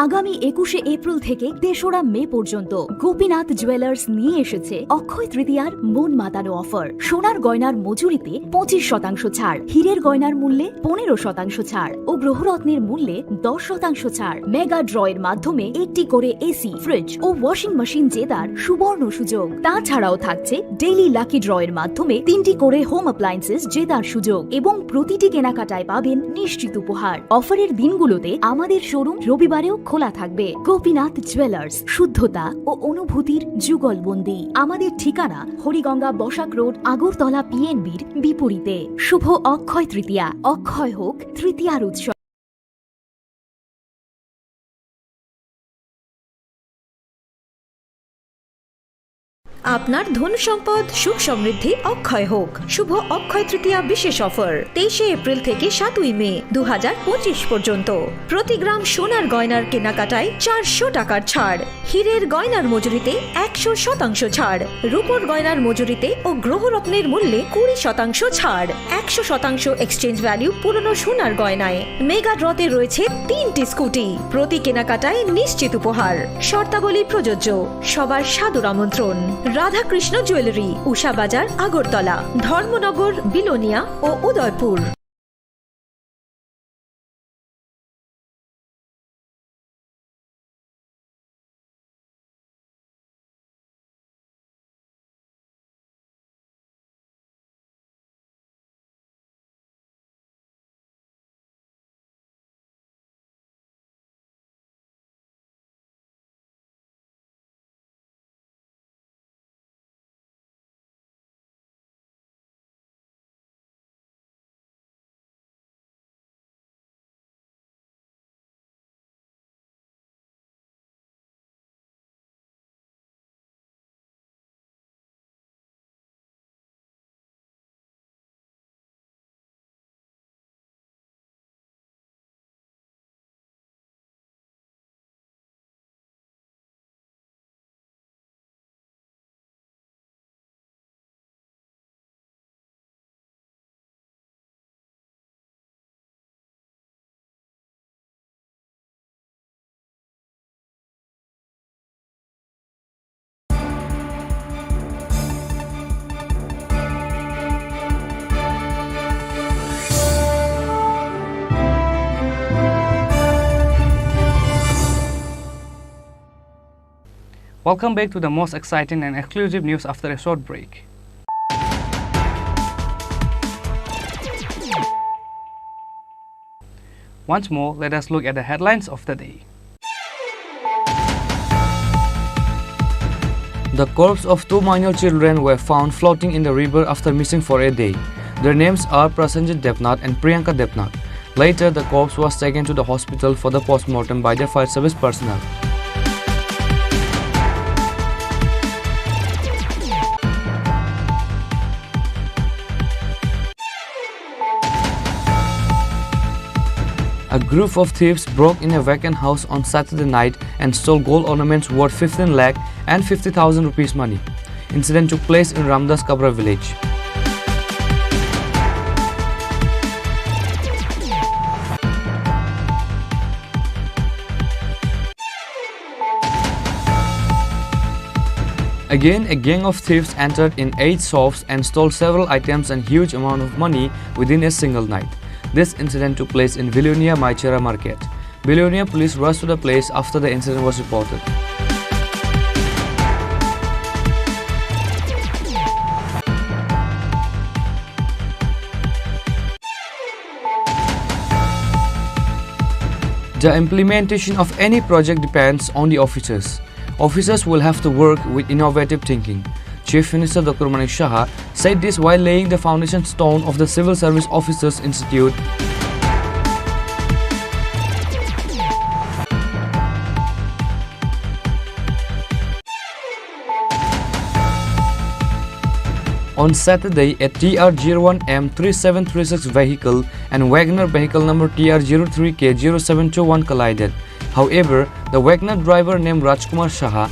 আগামী একুশে এপ্রিল থেকে তেসরা মে পর্যন্ত গোপীনাথ জুয়েলার্স নিয়ে এসেছে অক্ষয় তৃতীয়ার মন মাতানো অফার। সোনার গয়নার মজুরিতে পঁচিশ শতাংশ ছাড়, হীরের গয়নার মূল্যে পনেরো শতাংশ ছাড় ও গ্রহরত্নের মূল্যে দশ শতাংশ ছাড়। মেগা ড্রয়ের মাধ্যমে একটি করে এসি, ফ্রিজ ও ওয়াশিং মেশিন জেতার সুবর্ণ সুযোগ। তাছাড়াও থাকছে ডেইলি লাকি ড্রয়ের মাধ্যমে তিনটি করে হোম অ্যাপ্লায়েন্সেস জেতার সুযোগ এবং প্রতিটি কেনাকাটায় পাবেন নিশ্চিত উপহার। অফারের দিনগুলোতে আমাদের শোরুম রবিবারেও খোলা থাকবে। গোপীনাথ জুয়েলার্স, শুদ্ধতা ও অনুভূতির যুগলবন্দি। আমাদের ঠিকানা হরিগঙ্গা বসাক রোড, আগরতলা পিএনবির বিপরীতে। শুভ অক্ষয় তৃতীয়া, অক্ষয় হোক তৃতীয়ার উৎসব। আপনার ধন সম্পদ সুখ সমৃদ্ধি অক্ষয় হোক। শুভ অক্ষয় তৃতীয়া বিশেষ অফার তেইশে এপ্রিল থেকে সাতই মে দু হাজার পঁচিশ পর্যন্ত। প্রতি গ্রাম সোনার গয়নার কেনাকাটায় চারশো টাকার ছাড়, হীরের গয়নার মজুরিতে একশো শতাংশ ছাড়, রূপোর গয়নার মজুরিতে ও গ্রহরত্নের মূল্যে কুড়ি শতাংশ ছাড়, একশো শতাংশ এক্সচেঞ্জ ভ্যালু পুরনো সোনার গয়নায়। মেগা ড্রতে রয়েছে তিনটি স্কুটি, প্রতি কেনাকাটায় নিশ্চিত উপহার। শর্তাবলী প্রযোজ্য। সবার সাদর আমন্ত্রণ। রাধাকৃষ্ণ জুয়েলারি, উষা বাজার, আগরতলা, ধর্মনগর, বিলোনিয়া ও Udaipur. Welcome back to the most exciting and exclusive news after a short break. Once more, let us look at the headlines of the day. The corpse of two minor children were found floating in the river after missing for a day. Their names are Prasenjit Debnath and Priyanka Debnath. Later, the corpse was taken to the hospital for the postmortem by the fire service personnel. A group of thieves broke in a vacant house on Saturday night and stole gold ornaments worth fifteen lakh and fifty thousand rupees money. Incident took place in Ramdas Kabra village. Again, a gang of thieves entered in eight shops and stole several items and huge amount of money within a single night. This incident took place in Vilonia Maichera market. Vilonia police rushed to the place after the incident was reported. The implementation of any project depends on the officers. Officers will have to work with innovative thinking. Chief Minister Doctor Manik Saha said this while laying the foundation stone of the Civil Service Officers Institute. On Saturday, a T R zero one M three seven three six vehicle and Wagoner vehicle number T R zero three K zero seven two one collided. However, the Wagoner driver named Rajkumar Saha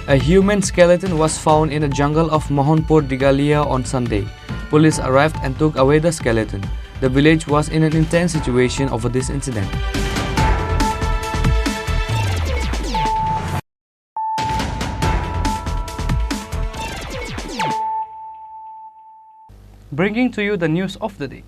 A human skeleton was found in the jungle of Mohanpur Digalia on Sunday. Police arrived and took away the skeleton. The village was in an intense situation over this incident. Bringing to you the news of the day.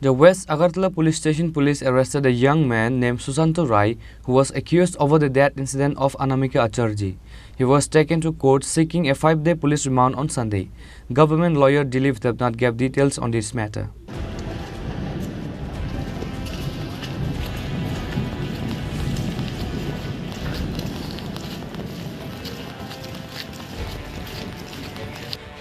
The West Agartala Police Station police arrested a young man named Susanto Rai, who was accused over the death incident of Anamika Acharjee. He was taken to court seeking a five-day police remand on Sunday. Government lawyer Dilip Debnath gave details on this matter.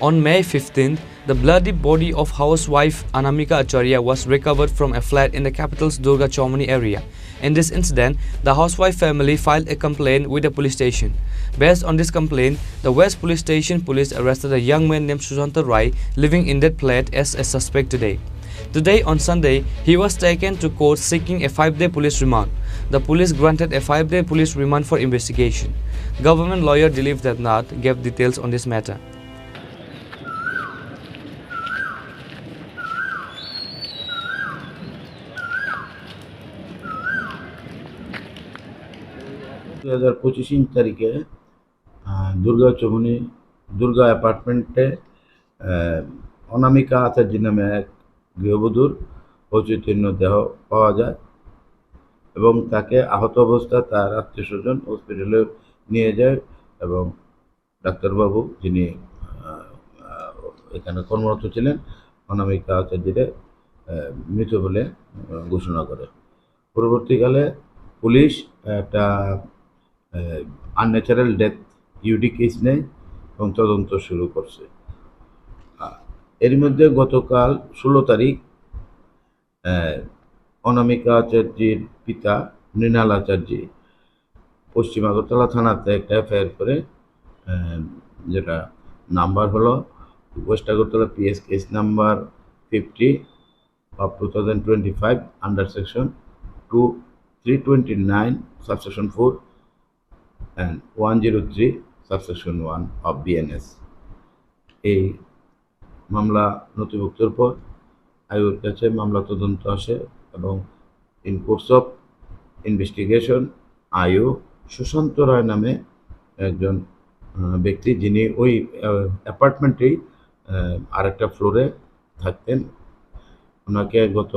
On May fifteenth, the bloody body of housewife Anamika Acharya was recovered from a flat in the capital's Durga Chomani area. In this incident, the housewife family filed a complaint with the police station. Based on this complaint, the West Police Station police arrested a young man named Sushanta Rai living in that flat as a suspect today. Today, on Sunday, he was taken to court seeking a five-day police remand. The police granted a five-day police remand for investigation. Government lawyer Dilip Debnath gave details on this matter. দুই হাজার পঁচিশ তারিখে, আহ, দুর্গা চৌমুহনী, দুর্গা অ্যাপার্টমেন্টে, আহ, অনামিকা আচার্য নামে এক গৃহবধূর অচৈতন্য দেহ পাওয়া যায় এবং তাকে আহত অবস্থায় তার আত্মীয় স্বজন হসপিটালে নিয়ে যায় এবং ডাক্তারবাবু যিনি, আহ, আহ, এখানে কর্মরত ছিলেন, অনামিকা আচার্যকে, আহ, মৃত বলে, আহ, ঘোষণা করে। পরবর্তীকালে পুলিশ একটা, আহ, আনন্যাচারাল ডেথ ইউডি কেস নেয় এবং তদন্ত শুরু করছে। আহ, এর মধ্যে গতকাল ষোলো তারিখ, আহ, অনামিকা আচার্যের পিতা মৃণাল আচার্য পশ্চিম আগরতলা থানাতে একটা এফআইআর করে, আহ, যেটা নাম্বার হলো west Agartala PS case number fifty of two thousand twenty five under section two three twenty nine subsection four and one zero three subsection one of BNS. এই মামলা নথিভুক্তর পর আইওর কাছে মামলা তদন্ত আসে এবং in course of investigation আইও সুশান্ত রায় নামে একজন, আহ, ব্যক্তি, যিনি ওই, আহ, অ্যাপার্টমেন্টেই, আহ, আরেকটা ফ্লোরে থাকতেন, ওনাকে গত,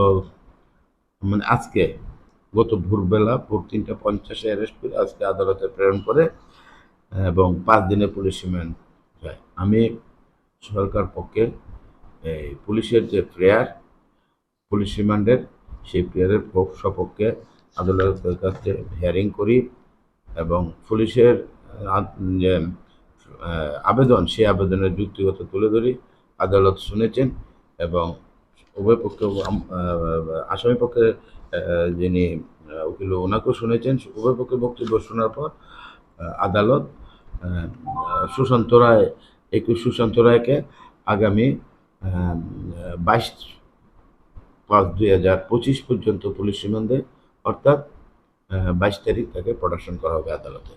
মানে, আজকে গত ভোরবেলা ভোর তিনটা পঞ্চাশে অ্যারেস্ট করে আজকে আদালতে প্রেরণ করে এবং পাঁচ দিনের পুলিশ রিমান্ড চায়। আমি সরকার পক্ষে এই পুলিশের যে প্রেয়ার, পুলিশ রিমান্ডের, সেই প্রেয়ারের পক্ষ-, সপক্ষে আদালতের কাছে হিয়ারিং করি এবং পুলিশের, আহ, যে, আহ, আবেদন, সেই আবেদনের যুক্তিগত তুলে ধরি। আদালত শুনেছেন এবং উভয় পক্ষে, আম-, আহ, আসামি পক্ষে, আহ, যিনি, আহ, উকিল, ওনাকেও শুনেছেন। উভয় পক্ষের বক্তব্য শোনার পর, আহ, আদালত, আহ, সুশান্ত রায়, একুশ সুশান্ত রায়কে আগামী, আহ, বাইশ পাঁচ দুই হাজার পঁচিশ পর্যন্ত পুলিশ রিমান্ডে, অর্থাৎ, আহ, বাইশ তারিখ তাকে প্রোডাকশন করা হবে আদালতে।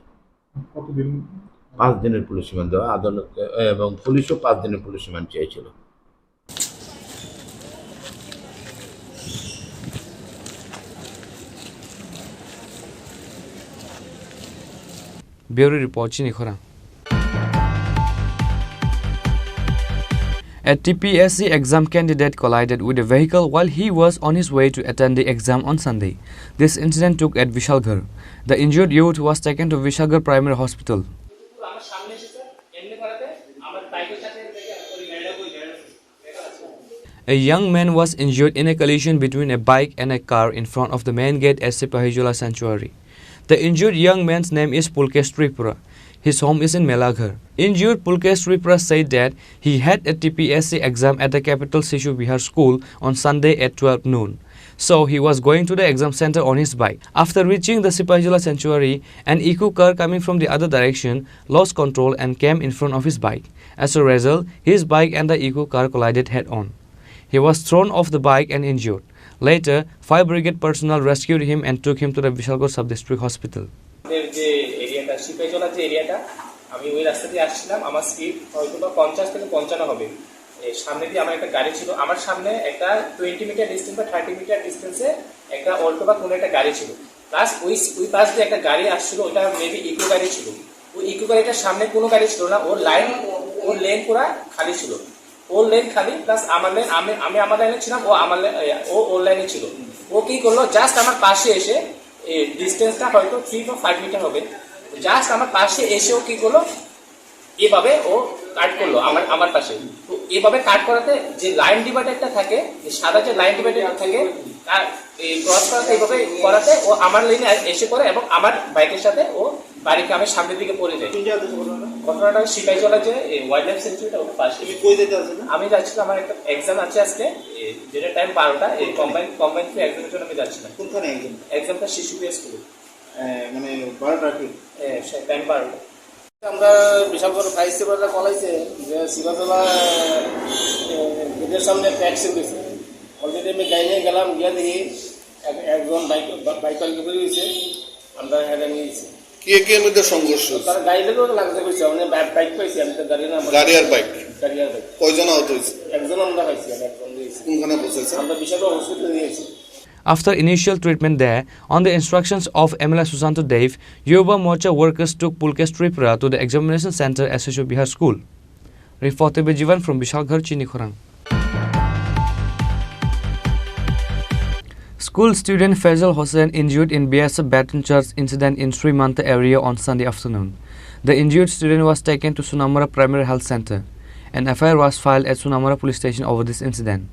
কতদিন? পাঁচ দিনের পুলিশ রিমান্ড দেওয়া আদালতকে, এবং পুলিশও পাঁচ দিনের পুলিশ রিমান্ড চেয়েছিল। Bureau Report, Chini Khorang. A T P S C exam candidate collided with a vehicle while he was on his way to attend the exam on Sunday. This incident took at Vishalgarh. The injured youth was taken to Vishalgarh Primary Hospital. A young man was injured in a collision between a bike and a car in front of the main gate at Sipahijala Sanctuary. The injured young man's name is Pulkesh Tripura. His home is in Melaghar. Injured Pulkesh Tripura said that he had a T P S C exam at the capital Shishu Vihar school on Sunday at twelve noon. So he was going to the exam center on his bike. After reaching the Sipahijala Sanctuary, an eco car coming from the other direction lost control and came in front of his bike. As a result, his bike and the eco car collided head-on. He was thrown off the bike and injured. Later, fire brigade personnel rescued him and took him to the Vishalgarh Sub-District Hospital. আমাদের যে এরিয়াটা, সিপাহীজলা যে এরিয়াটা, আমি ওই রাস্তা দিয়ে আসছিলাম। আমার স্পিড হয়তো বা পঞ্চাশ থেকে পঞ্চান্ন হবে। এই সামনে দিয়ে আমার একটা গাড়ি ছিল, আমার সামনে একটা টোয়েন্টি মিটার ডিস্টেন্স বা থার্টি মিটার ডিস্টেন্সে একটা অল্টো বা কোনো একটা গাড়ি ছিল। প্লাস ওই, ওই পাশ দিয়ে একটা গাড়ি আসছিল, ওটা মেবি ইকো গাড়ি ছিল। ওই ইকো গাড়িটার সামনে কোনো গাড়ি ছিল না, ওর লাইন, ওর লেন পুরা খালি ছিল। ওর লেন খালি, প্লাস আমার লেন, আমি, আমি আমার লাইনে ছিলাম, ও আমার লে-, এ, ও ওর লাইনে ছিল। ও কি করলো, জাস্ট আমার পাশে এসে, এই ডিস্টেন্সটা হয়তো থ্রি বা ফাইভ মিটার হবে, জাস্ট আমার পাশে এসে ও কি করলো, এভাবে ও কাট করলো আমার, আমার পাশে। তো এভাবে কাট করাতে যে লাইন ডিভাইডারটা থাকে, যে সাদা যে লাইন ডিভাইডারটা থাকে, তার এই ক্রস করাতে, এভাবে করাতে ও আমার লেনে এসে পড়ে এবং আমার বাইকের সাথে ও বাড়ি গ্রামের সামনের দিকে পড়ে যায়। কোন জায়গাতে ঘটনাটা? ঘটনাটা সিপাহীজলা যে, এই, ওয়াইল্ড লাইফ স্যাংচুয়ারিটা ওর পাশে। তুমি কই যেতে আসলে? আমি যাচ্ছি, আমার একটা এক্সাম আছে আজকে, এই, যেটা টাইম বারোটা, এই কম্বাইন, কম্বাইন টু এক্সামের জন্য আমি যাচ্ছি না। কোনখানে এক্সাম? এক্সামটা শিশু প্লে স্কুলে। এ, মানে, বারোটা কি? এ, সে টাইম বারোটা। আমরা বিশাল বড় প্রাইজ টেবিলটা কলাইছে যে সিপাহীজলা, এ, গেটের সামনে ট্যাক্সি গেছে। অলরেডি আমি গাড়ি নিয়ে গেলাম, গিয়ে দেখি এক-, একজন বাইক, বা-, বাইক পার্কিং করে দিয়েছে, আমরা হেঁটে নিয়ে গেছি। কি, কি এর মধ্যে সংঘর্ষ হয়েছে? তার গাড়ি থেকেও লাগতে হয়েছে, মানে, বাইক, বাইক পাইছি আমি, তো গাড়ি না, গাড়ি আর বাইক? গাড়ি আর বাইক। কয়জন আহত হয়েছে? একজন আমরা পাইছি, আর একজন নিয়েছি। কোনখানে পৌঁছেছে? আমরা বিশাল হসপিটালে নিয়েছি। After initial treatment there, on the instructions of M L A Susanto Dev, Yuva Morcha workers took Pulkesh Tripura to the examination center S H O Bihar School. Reported by Jivan from Bishalgarh, Chinikhorang. School student Faisal Hossain injured in B S F baton charge incident in Srimanta area on Sunday afternoon. The injured student was taken to Sunamura Primary Health Center. An F I R was filed at Sunamura Police Station over this incident.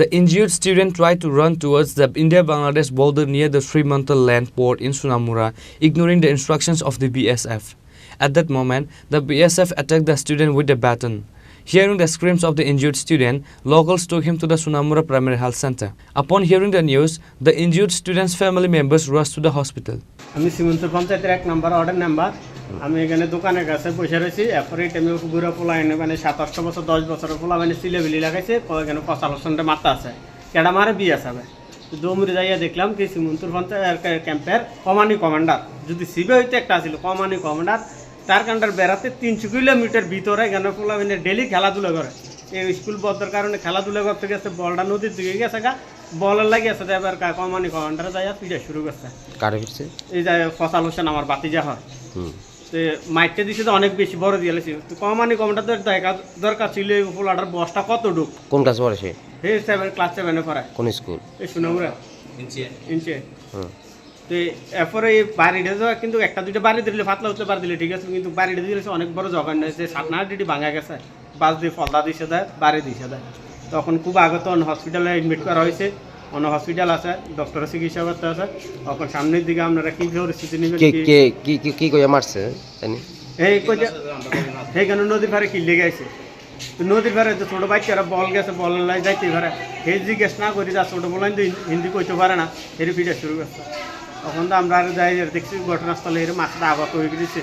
The injured student tried to run towards the India-Bangladesh border near the Srimanta land port in Sunamura, ignoring the instructions of the B S F. At that moment, the B S F attacked the student with a baton. Hearing the screams of the injured student, locals took him to the Sunamura Primary Health Center. Upon hearing the news, the injured student's family members rushed to the hospital. আমি শ্রীমন্তপুর পঞ্চায়েতের এক নম্বর ওয়ার্ডের মেম্বার। আমি এখানে দোকানের কাছে বসে রয়েছি। এরপরে এই টাইমে বুড়া পোলা এনে, মানে, সাত আটশো বছর, দশ বছরের পোলা, মানে, সিলেবিলি লাগাইছে, প-, এখানে ফয়সাল হোসেনটা মারতে আছে। কেডা মারে? বিএসএফ। তো দৌড়ে যাইয়া দেখলাম কি শ্রীমন্তপুর পঞ্চায়েত, এর কে-, ক্যাম্পের কমানি কমান্ডার, যদি সিবে হইতে একটা আছিল কমানি কমান্ডার, তার কান্ডার বেড়াতে তিনশো কিলোমিটার ভিতরে এখানে পোলা, মানে, ডেলি খেলাধুলা করে। এই স্কুল বন্ধর কারণে খেলাধুলা করতে গেছে, বলটা নদীর দিকে গেছে গা, বলের লাগি আছে, এবার কা-, কমানি কমান্ডারে যাইয়া পিটা শুরু করছে। কারে পিটছে? এই যে ফয়সাল হোসেন, আমার ভাতিজা হয়। হুম। তে মাইরটা দিছে তো অনেক বেশি বড় দিয়ে লেছে। তো কমানি কমান্ডার তো দেখা দরকার ছিল, এই পোলাটার বয়সটা কত ঢুক? কোন ক্লাসে পড়ে সে? হে সেভেন, ক্লাস সেভেনে পড়ে। কোন স্কুল? এই সুনামুরা। ইঞ্চে। ইঞ্চে। হুম। তো এরপরে এই বাড়িটা তো কিন্তু একটা দুইটা বাড়ি দিলে, পাতলা উতলা বাড়ি দিলে ঠিক আছে, কিন্তু বাড়িটা দিলে অনেক বড় জঘন্য হয়েছে, সাত না আট ডিটি ভাঙা গেছে। বাস দিয়ে ফলদা দিছে দেয়, বাড়ি দিছে দেয়। তখন খুব আগে তো অন্য হসপিটালে এডমিট করা হয়েছে, অন্য হসপিটাল আছে, ডক্টরে চিকিৎসা করতে আছে। এখন সামনের দিকে আপনারা কি পরিস্থিতি নেবেন? কে, কি কে, কি, কি, কি কইয়া মারছে জানি? এই কইতে, এইখানে নদীর পাড়ে কিনলে গেছে। তো নদীর পাড়ে তো ছোট বাচ্চারা বল গেছে, বল লাই যাইতে পারে। হে জিজ্ঞেস না করি, যা ছোট বলেন তো হিন্দি কইতে পারে না, হেরে ফিরে শুরু করছে। তখন তো আমরা আর যাই, দেখছি ঘটনাস্থলে এর মাথাটা আঘাত হয়ে গেছে।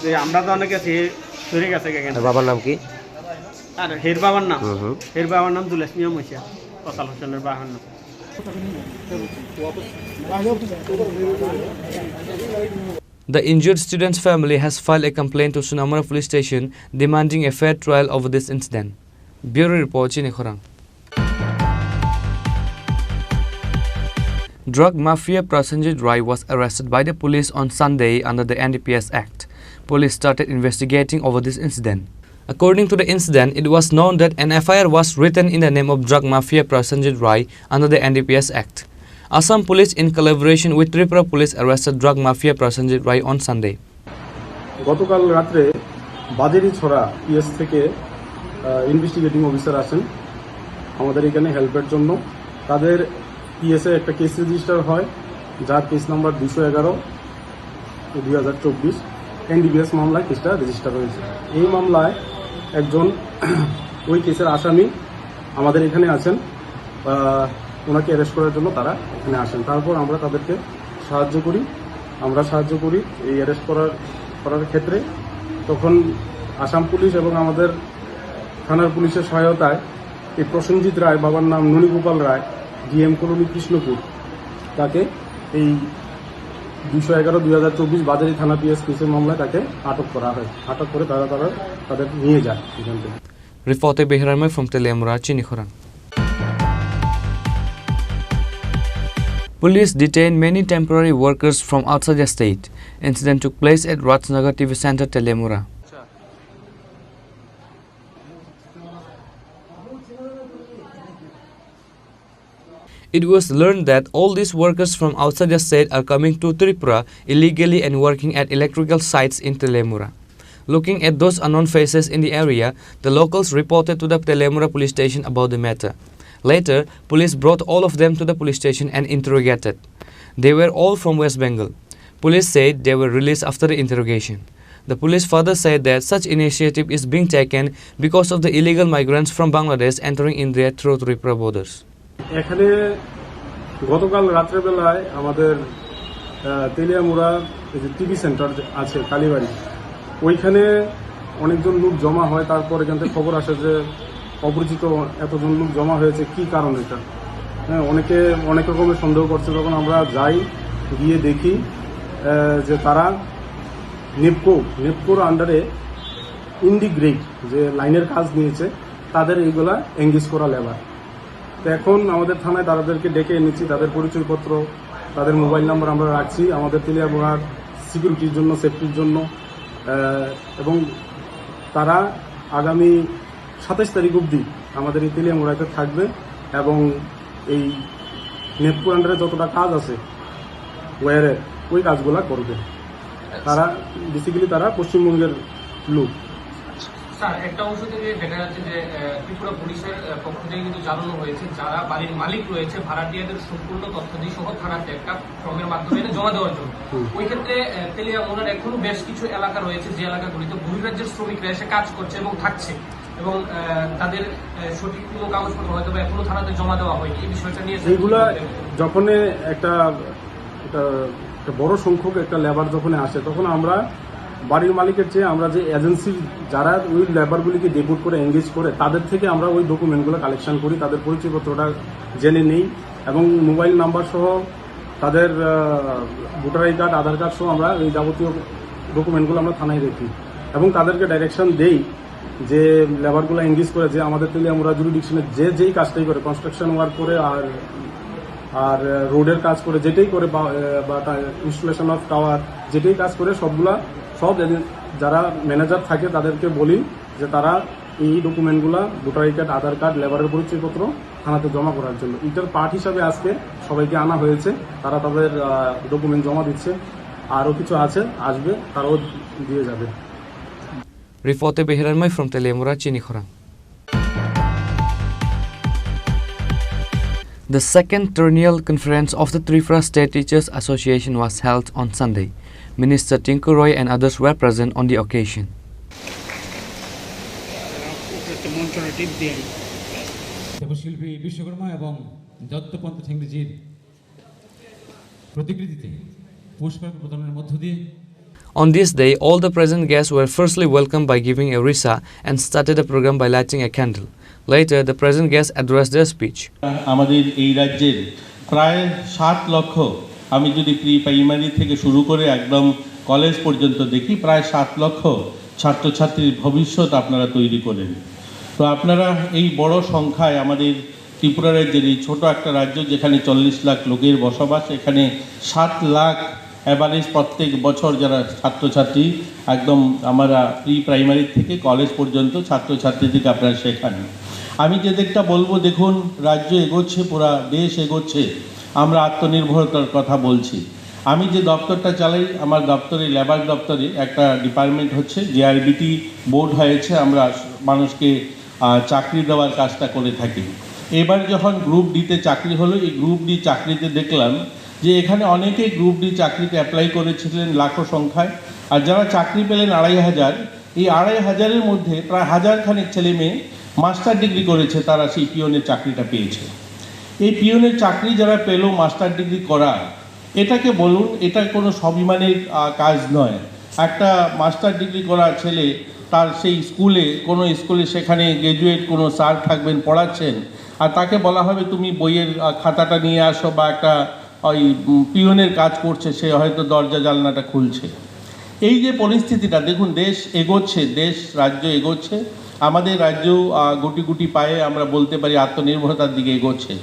যে আমরা তো অনেক গেছি, সরে গেছে এখানে। আর বাবার নাম কি? আর হের বাবার নাম? হুম, হুম। হের বাবার নাম দুলেশ মিয়া মৈশা, ফয়সাল হোসেনের বাবার নাম। The injured student's family has filed a complaint to Sunamura Police Station demanding a fair trial over this incident. Bureau report, Chini Khorang. Drug mafia Prasenjit Rai was arrested by the police on Sunday under the N D P S Act. Police started investigating over this incident. According to the incident, it was known that an F I R was written in the name of drug mafia Prasenjit Rai under the N D P S Act. Assam police, in collaboration with Tripura police, arrested drug mafia Prasenjit Rai on Sunday. গতকাল রাত্রে বাজেরিছড়া পিএস থেকে, আহ, investigating officer আসেন আমাদের এখানে হেল্পের জন্য। তাদের পিএসএ একটা কেস রেজিস্টার হয়, যার কেস নাম্বার দুশো এগারো, দুই হাজার চব্বিশ, এনডিপিএস মামলায় কেসটা রেজিস্টার হয়েছে। এই মামলায় একজন ওই কেসের আসামি আমাদের এখানে আছেন, আহ, ওনাকে অ্যারেস্ট করার জন্য তারা এখানে আসেন। তারপর আমরা তাদেরকে সাহায্য করি, আমরা সাহায্য করি এই অ্যারেস্ট করার, করার ক্ষেত্রে। তখন আসাম পুলিশ এবং আমাদের থানার পুলিশের সহায়তায় এই প্রসেনজিৎ রায়, বাবার নাম ননীগোপাল রায়, ডিএম কলোনি কৃষ্ণপুর, তাকে এই দুইশো এগারো দুই হাজার চব্বিশ বাজারি থানা পিএস কেসের মামলায় তাকে আটক করা হয়। আটক করে তারা, তারা তাদের নিয়ে যায় এখান থেকে। Reporter Behramai from Teliamura, Chini Khorang. Police detained many temporary workers from outside the state. Incident took place at Rajnagar T V Center, Teliamura. It was learned that all these workers from outside the state are coming to Tripura illegally and working at electrical sites in Teliamura. Looking at those unknown faces in the area, the locals reported to the Teliamura police station about the matter. Later, police brought all of them to the police station and interrogated. They were all from West Bengal. Police said they were released after the interrogation. The police further said that such initiative is being taken because of the illegal migrants from Bangladesh entering India through Tripura borders. এখানে গতকাল রাত্রেবেলায় আমাদের, আহ, তেলিয়ামুড়া এই যে TV centre যে আছে কালীবাড়ি, ওইখানে অনেকজন লোক জমা হয়। তারপর এখান থেকে খবর আসে যে অপরিচিত এতজন লোক জমা হয়েছে, কি কারণ এটা? হ্যাঁ, অনেকে অনেক রকমের সন্দেহ করছে। যখন আমরা যাই, গিয়ে দেখি, আহ, যে তারা নেপকো, নেপকোর আন্ডারে ইন্ডিগ্রেড যে লাইনের কাজ নিয়েছে, তাদের এইগুলা এঙ্গেজ করা লেবার। তো এখন আমাদের থানায় তাদেরকে ডেকে এনেছি, তাদের পরিচয়পত্র, তাদের মোবাইল নাম্বার আমরা রাখছি আমাদের তেলিয়ামুড়ার সিকিউরিটির জন্য, সেফটির জন্য। আহ, এবং তারা আগামী সাতাশ তারিখ অবধি আমাদের এই তেলিয়ামুড়াতে থাকবে এবং এই নেপকোর আন্ডারে যতটা কাজ আছে ওয়্যারের, ওই কাজগুলা করবে। তারা বেসিক্যালি তারা পশ্চিমবঙ্গের লোক। স্যার, একটা অংশ থেকে দেখা যাচ্ছে যে, আহ, ত্রিপুরা পুলিশের, আহ, পক্ষ থেকে কিন্তু জানানো হয়েছে, যারা বাড়ির মালিক রয়েছে, ভাড়াটিয়াদের সম্পূর্ণ তথ্যাদি সহ থানাতে একটা ফর্মের মাধ্যমে এটা জমা দেওয়ার জন্য। হুম। ওই ক্ষেত্রে, আহ, তেলিয়ামুড়ার এখনো বেশ কিছু এলাকা রয়েছে, যে এলাকাগুলিতে বহিরাজ্যের শ্রমিকরা এসে কাজ করছে এবং থাকছে, এবং, আহ, তাদের, আহ, সঠিক কোনো কাগজপত্র হয়তো বা এখনো থানাতে জমা দেওয়া হয়নি। এই বিষয়টা নিয়ে স্যার কি এইগুলা বলবেন? যখনই একটা, একটা, একটা বড় সংখ্যক একটা লেবার যখন আসে, তখন আমরা বাড়ির মালিকের চেয়ে আমরা যে এজেন্সির যারা ওই লেবারগুলিকে ডেপুট করে এঙ্গেজ করে, তাদের থেকে আমরা ওই ডকুমেন্টগুলো কালেকশন করি, তাদের পরিচয়পত্রটা জেনে নেই এবং মোবাইল নাম্বার সহ তাদের, আহ, ভোটার আইডি কার্ড, আধার কার্ড সহ আমরা এই যাবতীয় ডকুমেন্টগুলো আমরা থানায় রাখি এবং তাদেরকে ডাইরেকশন দেই যে লেবারগুলো এঙ্গেজ করে, যে আমাদের তেলিয়ামুড়া জুরিডিকশনে যে যেই কাজটাই করে, কনস্ট্রাকশন ওয়ার্ক করে আর, আর, আহ, রোডের কাজ করে, যেটাই করে বা, আহ, বা ইনস্টলেশন অফ টাওয়ার, যেটাই কাজ করে সবগুলা, সব এজেন-, যারা ম্যানেজার থাকে তাদেরকে বলি যে তারা এই ডকুমেন্টগুলা, ভোটার আইডি কার্ড, আধার কার্ড, লেবারের পরিচয়পত্র থানাতে জমা করার জন্য। এটার পার্ট হিসাবে আজকে সবাইকে আনা হয়েছে, তারা তাদের, আহ, ডকুমেন্ট জমা দিচ্ছে। আরও কিছু আছে, আসবে, তারাও দিয়ে যাবে। Reporter Behiranmai from Teliamura, Chini Khorang. The second triennial conference of the Tripura State Teachers Association was held on Sunday. Minister Tinku Roy and others were present on the occasion. দেবশিল্পী বিশ্বকর্মা এবং দত্তপন্ত ঠেংরিজির প্রতিকৃতিতে পুষ্পার্ঘ্য প্রদানের মধ্য দিয়ে On this day, all the present guests were firstly welcomed by giving a risa and started the program by lighting a candle. Later, the present guests addressed their speech. আমাদের এই রাজ্যের প্রায় সাত লক্ষ, আমি যদি প্রি প্রাইমারি থেকে শুরু করে একদম কলেজ পর্যন্ত দেখি, প্রায় সাত লক্ষ ছাত্রছাত্রীর ভবিষ্যৎ আপনারা তৈরি করেন। তো আপনারা এই বড় সংখ্যায় আমাদের ত্রিপুরা রাজ্যের এই ছোট একটা রাজ্য, যেখানে চল্লিশ লাখ লোকের বসবাস, এখানে সাত লাখ অ্যাভারেজ প্রত্যেক বছর যারা ছাত্রছাত্রী একদম আমরা প্রি প্রাইমারি থেকে কলেজ পর্যন্ত ছাত্রছাত্রীদেরকে আপনারা শেখান। আমি যে দিকটা বলবো, দেখুন, রাজ্য এগোচ্ছে, পুরা দেশ এগোচ্ছে, আমরা আত্মনির্ভরতার কথা বলছি। আমি যে দপ্তরটা চালাই, আমার দপ্তরে, লেবার দপ্তরে একটা ডিপার্টমেন্ট হচ্ছে, জেআরবিটি বোর্ড হয়েছে, আমরা মানুষকে, আহ, চাকরি দেওয়ার কাজটা করে থাকি। এবার যখন গ্রুপ ডিতে চাকরি হলো, এই গ্রুপ ডি চাকরিতে দেখলাম যে এখানে অনেকেই গ্রুপ ডি চাকরিতে অ্যাপ্লাই করেছিলেন লাখো সংখ্যায়, আর যারা চাকরি পেলেন আড়াই হাজার, এই আড়াই হাজারের মধ্যে প্রায় হাজার খানেক ছেলে মেয়ে মাস্টার ডিগ্রি করেছে, তারা সেই পিওনের চাকরিটা পেয়েছে। এই পিওনের চাকরি যারা পেল মাস্টার ডিগ্রি করা, এটাকে বলুন, এটা কোনো স্বাভিমানের, আহ, কাজ নয়। একটা মাস্টার ডিগ্রি করা ছেলে, তার সেই স্কুলে, কোনো স্কুলে সেখানে গ্র্যাজুয়েট কোনো স্যার থাকবেন, পড়াচ্ছেন, আর তাকে বলা হবে, "তুমি বইয়ের, আহ, খাতাটা নিয়ে আসো" বা একটা ওই, উম, পিওনের কাজ করছে, সে হয়তো দরজা জানলাটা খুলছে। এই যে পরিস্থিতিটা, দেখুন, দেশ এগোচ্ছে, দেশ রাজ্য এগোচ্ছে, আমাদের রাজ্য, আহ, গুটি গুটি পায়ে আমরা বলতে পারি আত্মনির্ভরতার দিকে এগোচ্ছে।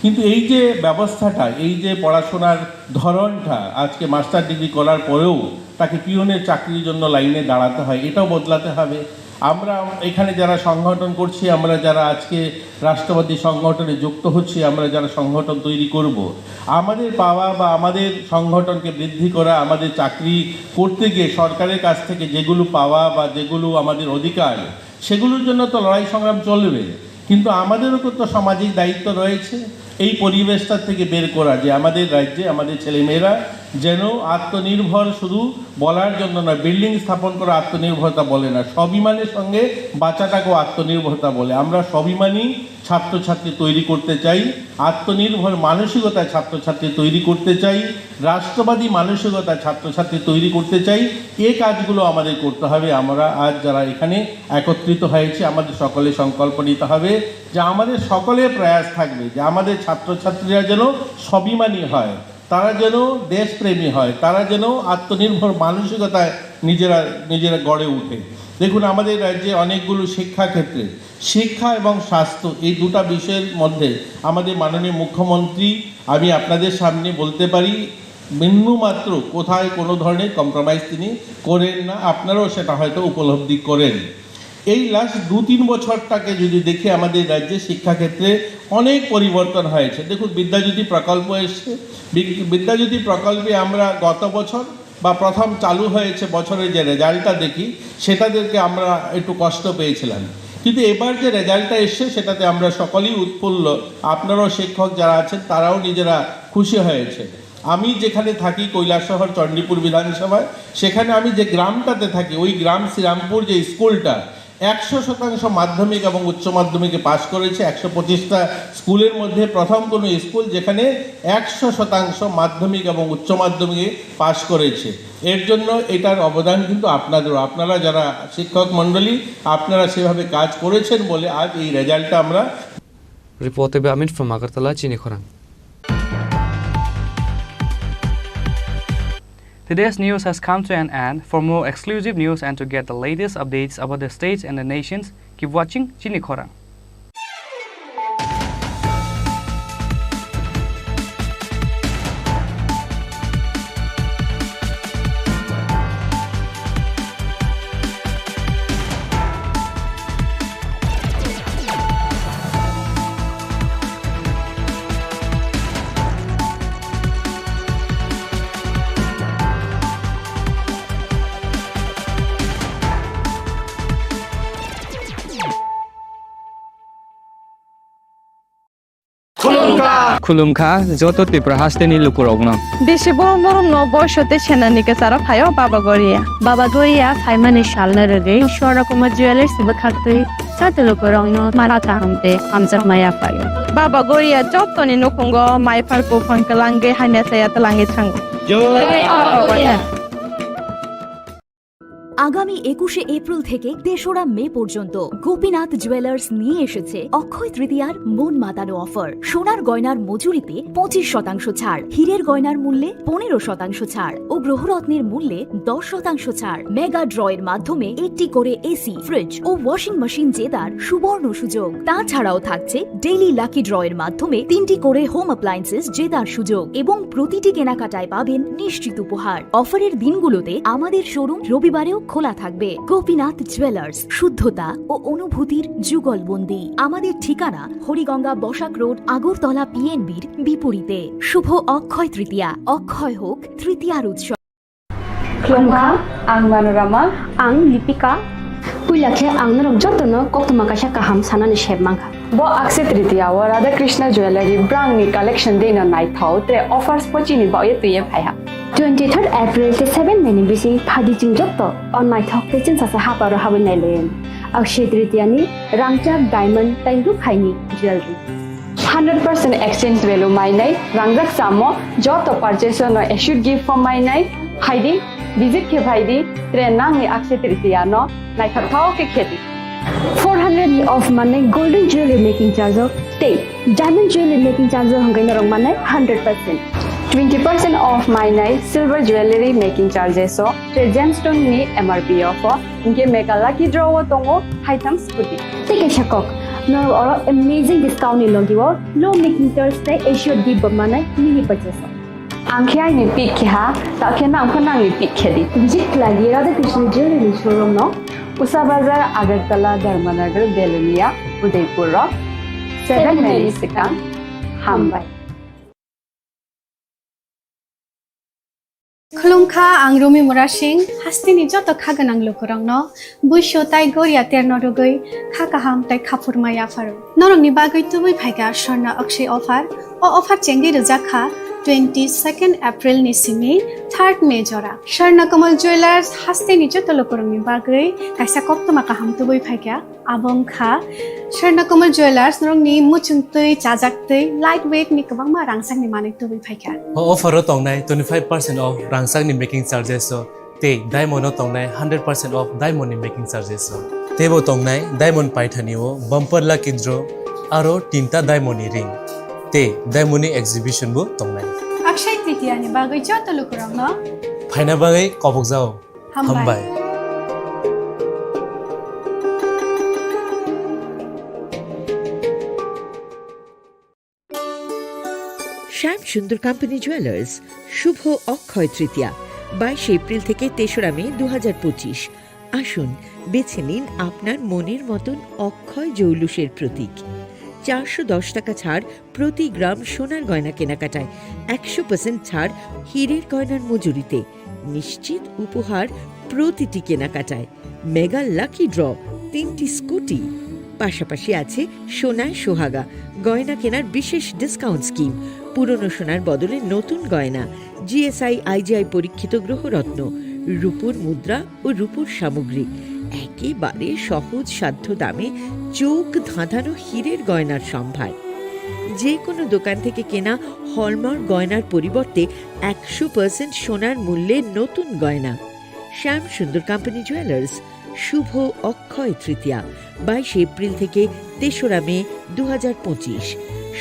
কিন্তু এই যে ব্যবস্থাটা, এই যে পড়াশোনার ধরনটা, আজকে মাস্টার ডিগ্রি করার পরেও তাকে পিওনের চাকরির জন্য লাইনে দাঁড়াতে হয়, এটাও বদলাতে হবে। আমরা এখানে যারা সংগঠন করছি, আমরা যারা আজকে রাষ্ট্রবাদী সংগঠনে যুক্ত হচ্ছি, আমরা যারা সংগঠন তৈরি করব, আমাদের পাওয়া বা আমাদের সংগঠনকে বৃদ্ধি করা, আমাদের চাকরি করতে গিয়ে সরকারের কাছ থেকে যেগুলো পাওয়া বা যেগুলো আমাদের অধিকার, সেগুলোর জন্য তো লড়াই সংগ্রাম চলবে, কিন্তু আমাদেরও তো সামাজিক দায়িত্ব রয়েছে এই পরিবেশটা থেকে বের করা, যে আমাদের রাজ্যে আমাদের ছেলেমেয়েরা যেন আত্মনির্ভর শুধু বলার জন্য নয়, বিল্ডিং স্থাপন করা আত্মনির্ভরতা বলে না, স্বাভিমানের সঙ্গে বাঁচাটাকেও আত্মনির্ভরতা বলে। আমরা স্বাভিমানী ছাত্রছাত্রী তৈরি করতে চাই, আত্মনির্ভর মানসিকতায় ছাত্রছাত্রী তৈরি করতে চাই, রাষ্ট্রবাদী মানসিকতায় ছাত্রছাত্রী তৈরি করতে চাই। এ কাজগুলো আমাদের করতে হবে। আমরা আজ যারা এখানে একত্রিত হয়েছি, আমাদের সকলে সংকল্প নিতে হবে যে আমাদের সকলের প্রয়াস থাকবে যে আমাদের ছাত্রছাত্রীরা যেন স্বাভিমানী হয়, তারা যেন দেশপ্রেমী হয়, তারা যেন আত্মনির্ভর মানসিকতায় নিজেরা নিজেরা গড়ে ওঠে। দেখুন, আমাদের রাজ্যে অনেকগুলো শিক্ষাক্ষেত্রে, শিক্ষা এবং স্বাস্থ্য, এই দুটা বিষয়ের মধ্যে আমাদের মাননীয় মুখ্যমন্ত্রী, আমি আপনাদের সামনে বলতে পারি, বিন্দুমাত্র কোথায় কোনো ধরনের কম্প্রোমাইজ তিনি করেন না। আপনারাও সেটা হয়তো উপলব্ধি করেন। এই লাস্ট দু তিন বছরটাকে যদি দেখি, আমাদের রাজ্যে শিক্ষাক্ষেত্রে অনেক পরিবর্তন হয়েছে। দেখুন, বিদ্যাজ্যোতি প্রকল্প এসছে। বিদ- বিদ্যাজ্যোতি প্রকল্পে আমরা গত বছর বা প্রথম চালু হয়েছে বছরের যে রেজাল্টটা দেখি, সেটাদেরকে আমরা একটু কষ্ট পেয়েছিলাম, কিন্তু এবার যে রেজাল্টটা এসছে, সেটাতে আমরা সকলেই উৎফুল্ল। আপনারাও শিক্ষক যারা আছেন, তারাও নিজেরা খুশি হয়েছে। আমি যেখানে থাকি, কৈলাসহর চণ্ডীপুর বিধানসভায়, সেখানে আমি যে গ্রামটাতে থাকি, ওই গ্রাম শ্রীরামপুর যে স্কুলটা একশো শতাংশ মাধ্যমিক এবং উচ্চ মাধ্যমিকে পাশ করেছে, একশো পঁচিশটা স্কুলের মধ্যে প্রথম কোনো স্কুল যেখানে একশো শতাংশ মাধ্যমিক এবং উচ্চ মাধ্যমিকে পাশ করেছে। এর জন্য এটার অবদান কিন্তু আপনাদেরও। আপনারা যারা শিক্ষক মণ্ডলী, আপনারা সেভাবে কাজ করেছেন বলে আজ এই রেজাল্টটা আমরা Report by Amit from Agartala, Chini Khorang. Today's news has come to an end. For more exclusive news and to get the latest updates about the states and the nations, keep watching Chini Khorang. Khulumkha. Khulumkha joto Tripura hasteni lukurokno. Bisi borom borom no boiso tei senani kwcharo phaio Baba Goria. Baba Goria phaimani salno rwgwi Swarna Kumar Jewellers bwkhaktwi joto lukurokno mara kaham tei hamjakma yaphaio. Baba Goria jotoni nukhungo maiphar buphang kwlangwi hamya chaya twlangwi thango. Jai Baba Goria. আগামী একুশে এপ্রিল থেকে তেসরা মে পর্যন্ত গোপীনাথ জুয়েলার্স নিয়ে এসেছে অক্ষয় তৃতীয়ার মন মাতানো অফার। সোনার গয়নার মজুরিতে পঁচিশ শতাংশ ছাড়, হীরের গয়নার মূল্যে পনেরো শতাংশ ছাড় ও গ্রহরত্নের মূল্যে দশ শতাংশ ছাড়। মেগা ড্রয়ের মাধ্যমে একটি করে এসি, ফ্রিজ ও ওয়াশিং মেশিন জেতার সুবর্ণ সুযোগ। তাছাড়াও থাকছে ডেইলি লাকি ড্রয়ের মাধ্যমে তিনটি করে হোম অ্যাপ্লায়েন্সেস জেতার সুযোগ এবং প্রতিটি কেনাকাটায় পাবেন নিশ্চিত উপহার। অফারের দিনগুলোতে আমাদের শোরুম রবিবারেও খোলা থাকবে। গোপীনাথ জুয়েলার্স, শুদ্ধতা ও অনুভূতির যুগলবন্দি। আমাদের ঠিকানা হরিগঙ্গা বসাক রোড, আগরতলা পিএনবির বিপরীতে। শুভ অক্ষয় তৃতীয়া, অক্ষয় হোক তৃতীয়ার উৎসব। Khulumkha, ang Manorama. Ang Lipika. Puila khe ang norok jotono koktwma kaisa kaham sanani sep mankha. Bo Akshaya Tritiya o Radha Krishna Jewellery brangni collection deino naithok tei offers bo chini bagwi twiwi phaiha. Twenty third April tei seven May ni bising phaidi chwng joto o naithok tei chwngsacha haparo habwi nailaio. Akshaya Tritiya ni rangchak, diamond tei rukhaini jewellery. Hundred percent exchange value mainai, rangjak chamo joto purchase no assured gift bo mainai, phaidi, visit khe phaidi, tre nangni Akshaya Tritiya no naithok thok khe khedi. Four hundred ni off manai golden jewelry making charge o tei diamond jewelry making charge o hwnkhe norok manai hundred percent. Twenty percent off mainai silver jewelry making charges o tre gemstone ni M R P o pho. Hinkhe Mega Lucky Draw o tongo haitham scooty. Tei kaisa kok, norok oro amazing discount ni logi o low making charge tei assured gift bo manai mini purchase o. Ang khe aini pick khe ha, ta khe nang pho nangni pick khe di. Visit khlai di Radha Krishna Jewelry ni showroom no, Usa Bazar, Agartala, Dharmanagar, Belonia, Udaipur o. Seven May ni swkang. Hambai. Khulumkha, ang Rumi Murasing, hasteni joto kha gwnang lukurokno, buisu tai goria terno rwgwi kha kaham tai khaphurma yapharo. Norokni bagwi tubui phaikha Swarna Akshaya offer. O offer chengwi rwjak kha Twenty second April ni simi third May jora Swarna Kamal Jewellers hasteni joto lukurokni bagwi kaisa koktwma kaham tubui phaikha. Abo wngkha Swarna Kamal Jewellers norokni muchungtwi, chajaktwi, light weight ni kwbangma rangchakni manwi tubui phaikha. O offer o tongnai twenty five percent off rangchakni making charges o. Tei diamond o tongnai hundred percent off diamond ni making charges o. Teibo tongnai diamond paithani o bumper lucky draw aro tinta diamond ni ring. Tei diamond ni exhibition bo tongnai. Akshay Tritiya ni bagwi joto lukurokno phaina bagwi kobokjao. Hambai. Hambai. শ্যাম সুন্দর company jewellers, শুভ অক্ষয় তৃতীয়া, বাইশে এপ্রিল থেকে তেসরা মে দু হাজার পঁচিশ। আসুন, বেছে নিন আপনার মনের মতন অক্ষয় জৌলুসের প্রতীক। চারশো দশ টাকা ছাড় প্রতি গ্রাম সোনার গয়না কেনাকাটায়, একশো পার্সেন্ট ছাড় হীরের গয়নার মজুরিতে, নিশ্চিত উপহার প্রতিটি কেনাকাটায়, মেগা লাকি ড্র, তিনটি স্কুটি, পাশাপাশি আছে সোনায় সোহাগা, গয়না কেনার বিশেষ ডিসকাউন্ট স্কিম, পুরনো সোনার বদলে নতুন গয়না, জিএসআই আইজিআই পরীক্ষিত গ্রহরত্ন, রূপোর মুদ্রা ও রূপোর সামগ্রী, একেবারে সহজ সাধ্য দামে চোখ ধাঁধানো হীরের গয়নার সম্ভার। যে কোনো দোকান থেকে কেনা হলমার্ক গয়নার পরিবর্তে একশো পার্সেন্ট সোনার মূল্যে নতুন গয়না। শ্যাম সুন্দর কোম্পানি জুয়েলার্স, শুভ অক্ষয় তৃতীয়া, বাইশে এপ্রিল থেকে তেসরা মে দু হাজার পঁচিশ।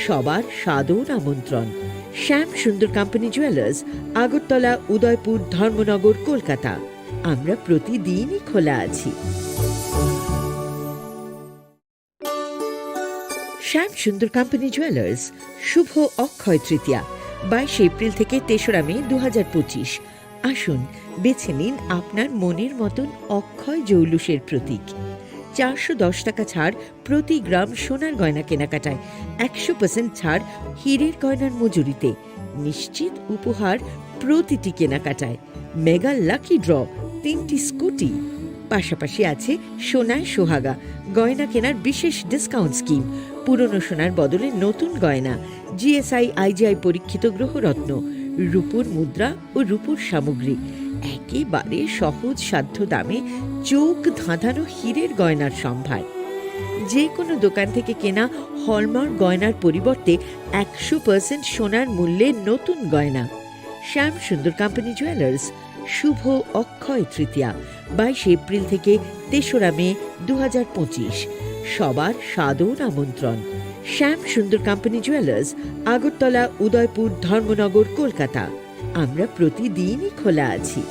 সবার সাদর আমন্ত্রণ। শ্যাম সুন্দর কোম্পানি জুয়েলার্স, আগরতলা, উদয়পুর, ধর্মনগর, কলকাতা। আমরা প্রতিদিনই খোলা আছি। শ্যাম সুন্দর কোম্পানি জুয়েলার্স, শুভ অক্ষয় তৃতীয়া, বাইশে এপ্রিল থেকে তেসরা মে দু হাজার পঁচিশ। আসুন, বেছে নিন আপনার মনের মতন অক্ষয় জৌলুসের প্রতীক। চারশো দশ টাকা ছাড় প্রতি গ্রাম সোনার গয়না কেনাকাটায়, একশো পার্সেন্ট ছাড় হীরের গয়নার মজুরিতে, নিশ্চিত উপহার প্রতিটি কেনাকাটায়, মেগা লাকি ড্র, তিনটি স্কুটি, পাশাপাশি আছে সোনায় সোহাগা, গয়না কেনার বিশেষ ডিসকাউন্ট স্কিম, পুরনো সোনার বদলে নতুন গয়না, জিএসআই আইজিআই পরীক্ষিত গ্রহরত্ন, রূপোর মুদ্রা ও রূপোর সামগ্রী, একেবারে সহজ সাধ্য দামে চোখ ধাঁধানো হীরের গয়নার সম্ভার। যে কোনো দোকান থেকে কেনা হলমার্ক গয়নার পরিবর্তে একশো পার্সেন্ট সোনার মূল্যে নতুন গয়না। শ্যাম সুন্দর কোম্পানি জুয়েলার্স, শুভ অক্ষয় তৃতীয়া, বাইশে এপ্রিল থেকে তেসরা মে দু হাজার পঁচিশ। সবার সাদর আমন্ত্রণ। শ্যাম সুন্দর কোম্পানি জুয়েলার্স, আগরতলা, উদয়পুর, ধর্মনগর, কলকাতা। আমরা প্রতিদিনই খোলা আছি।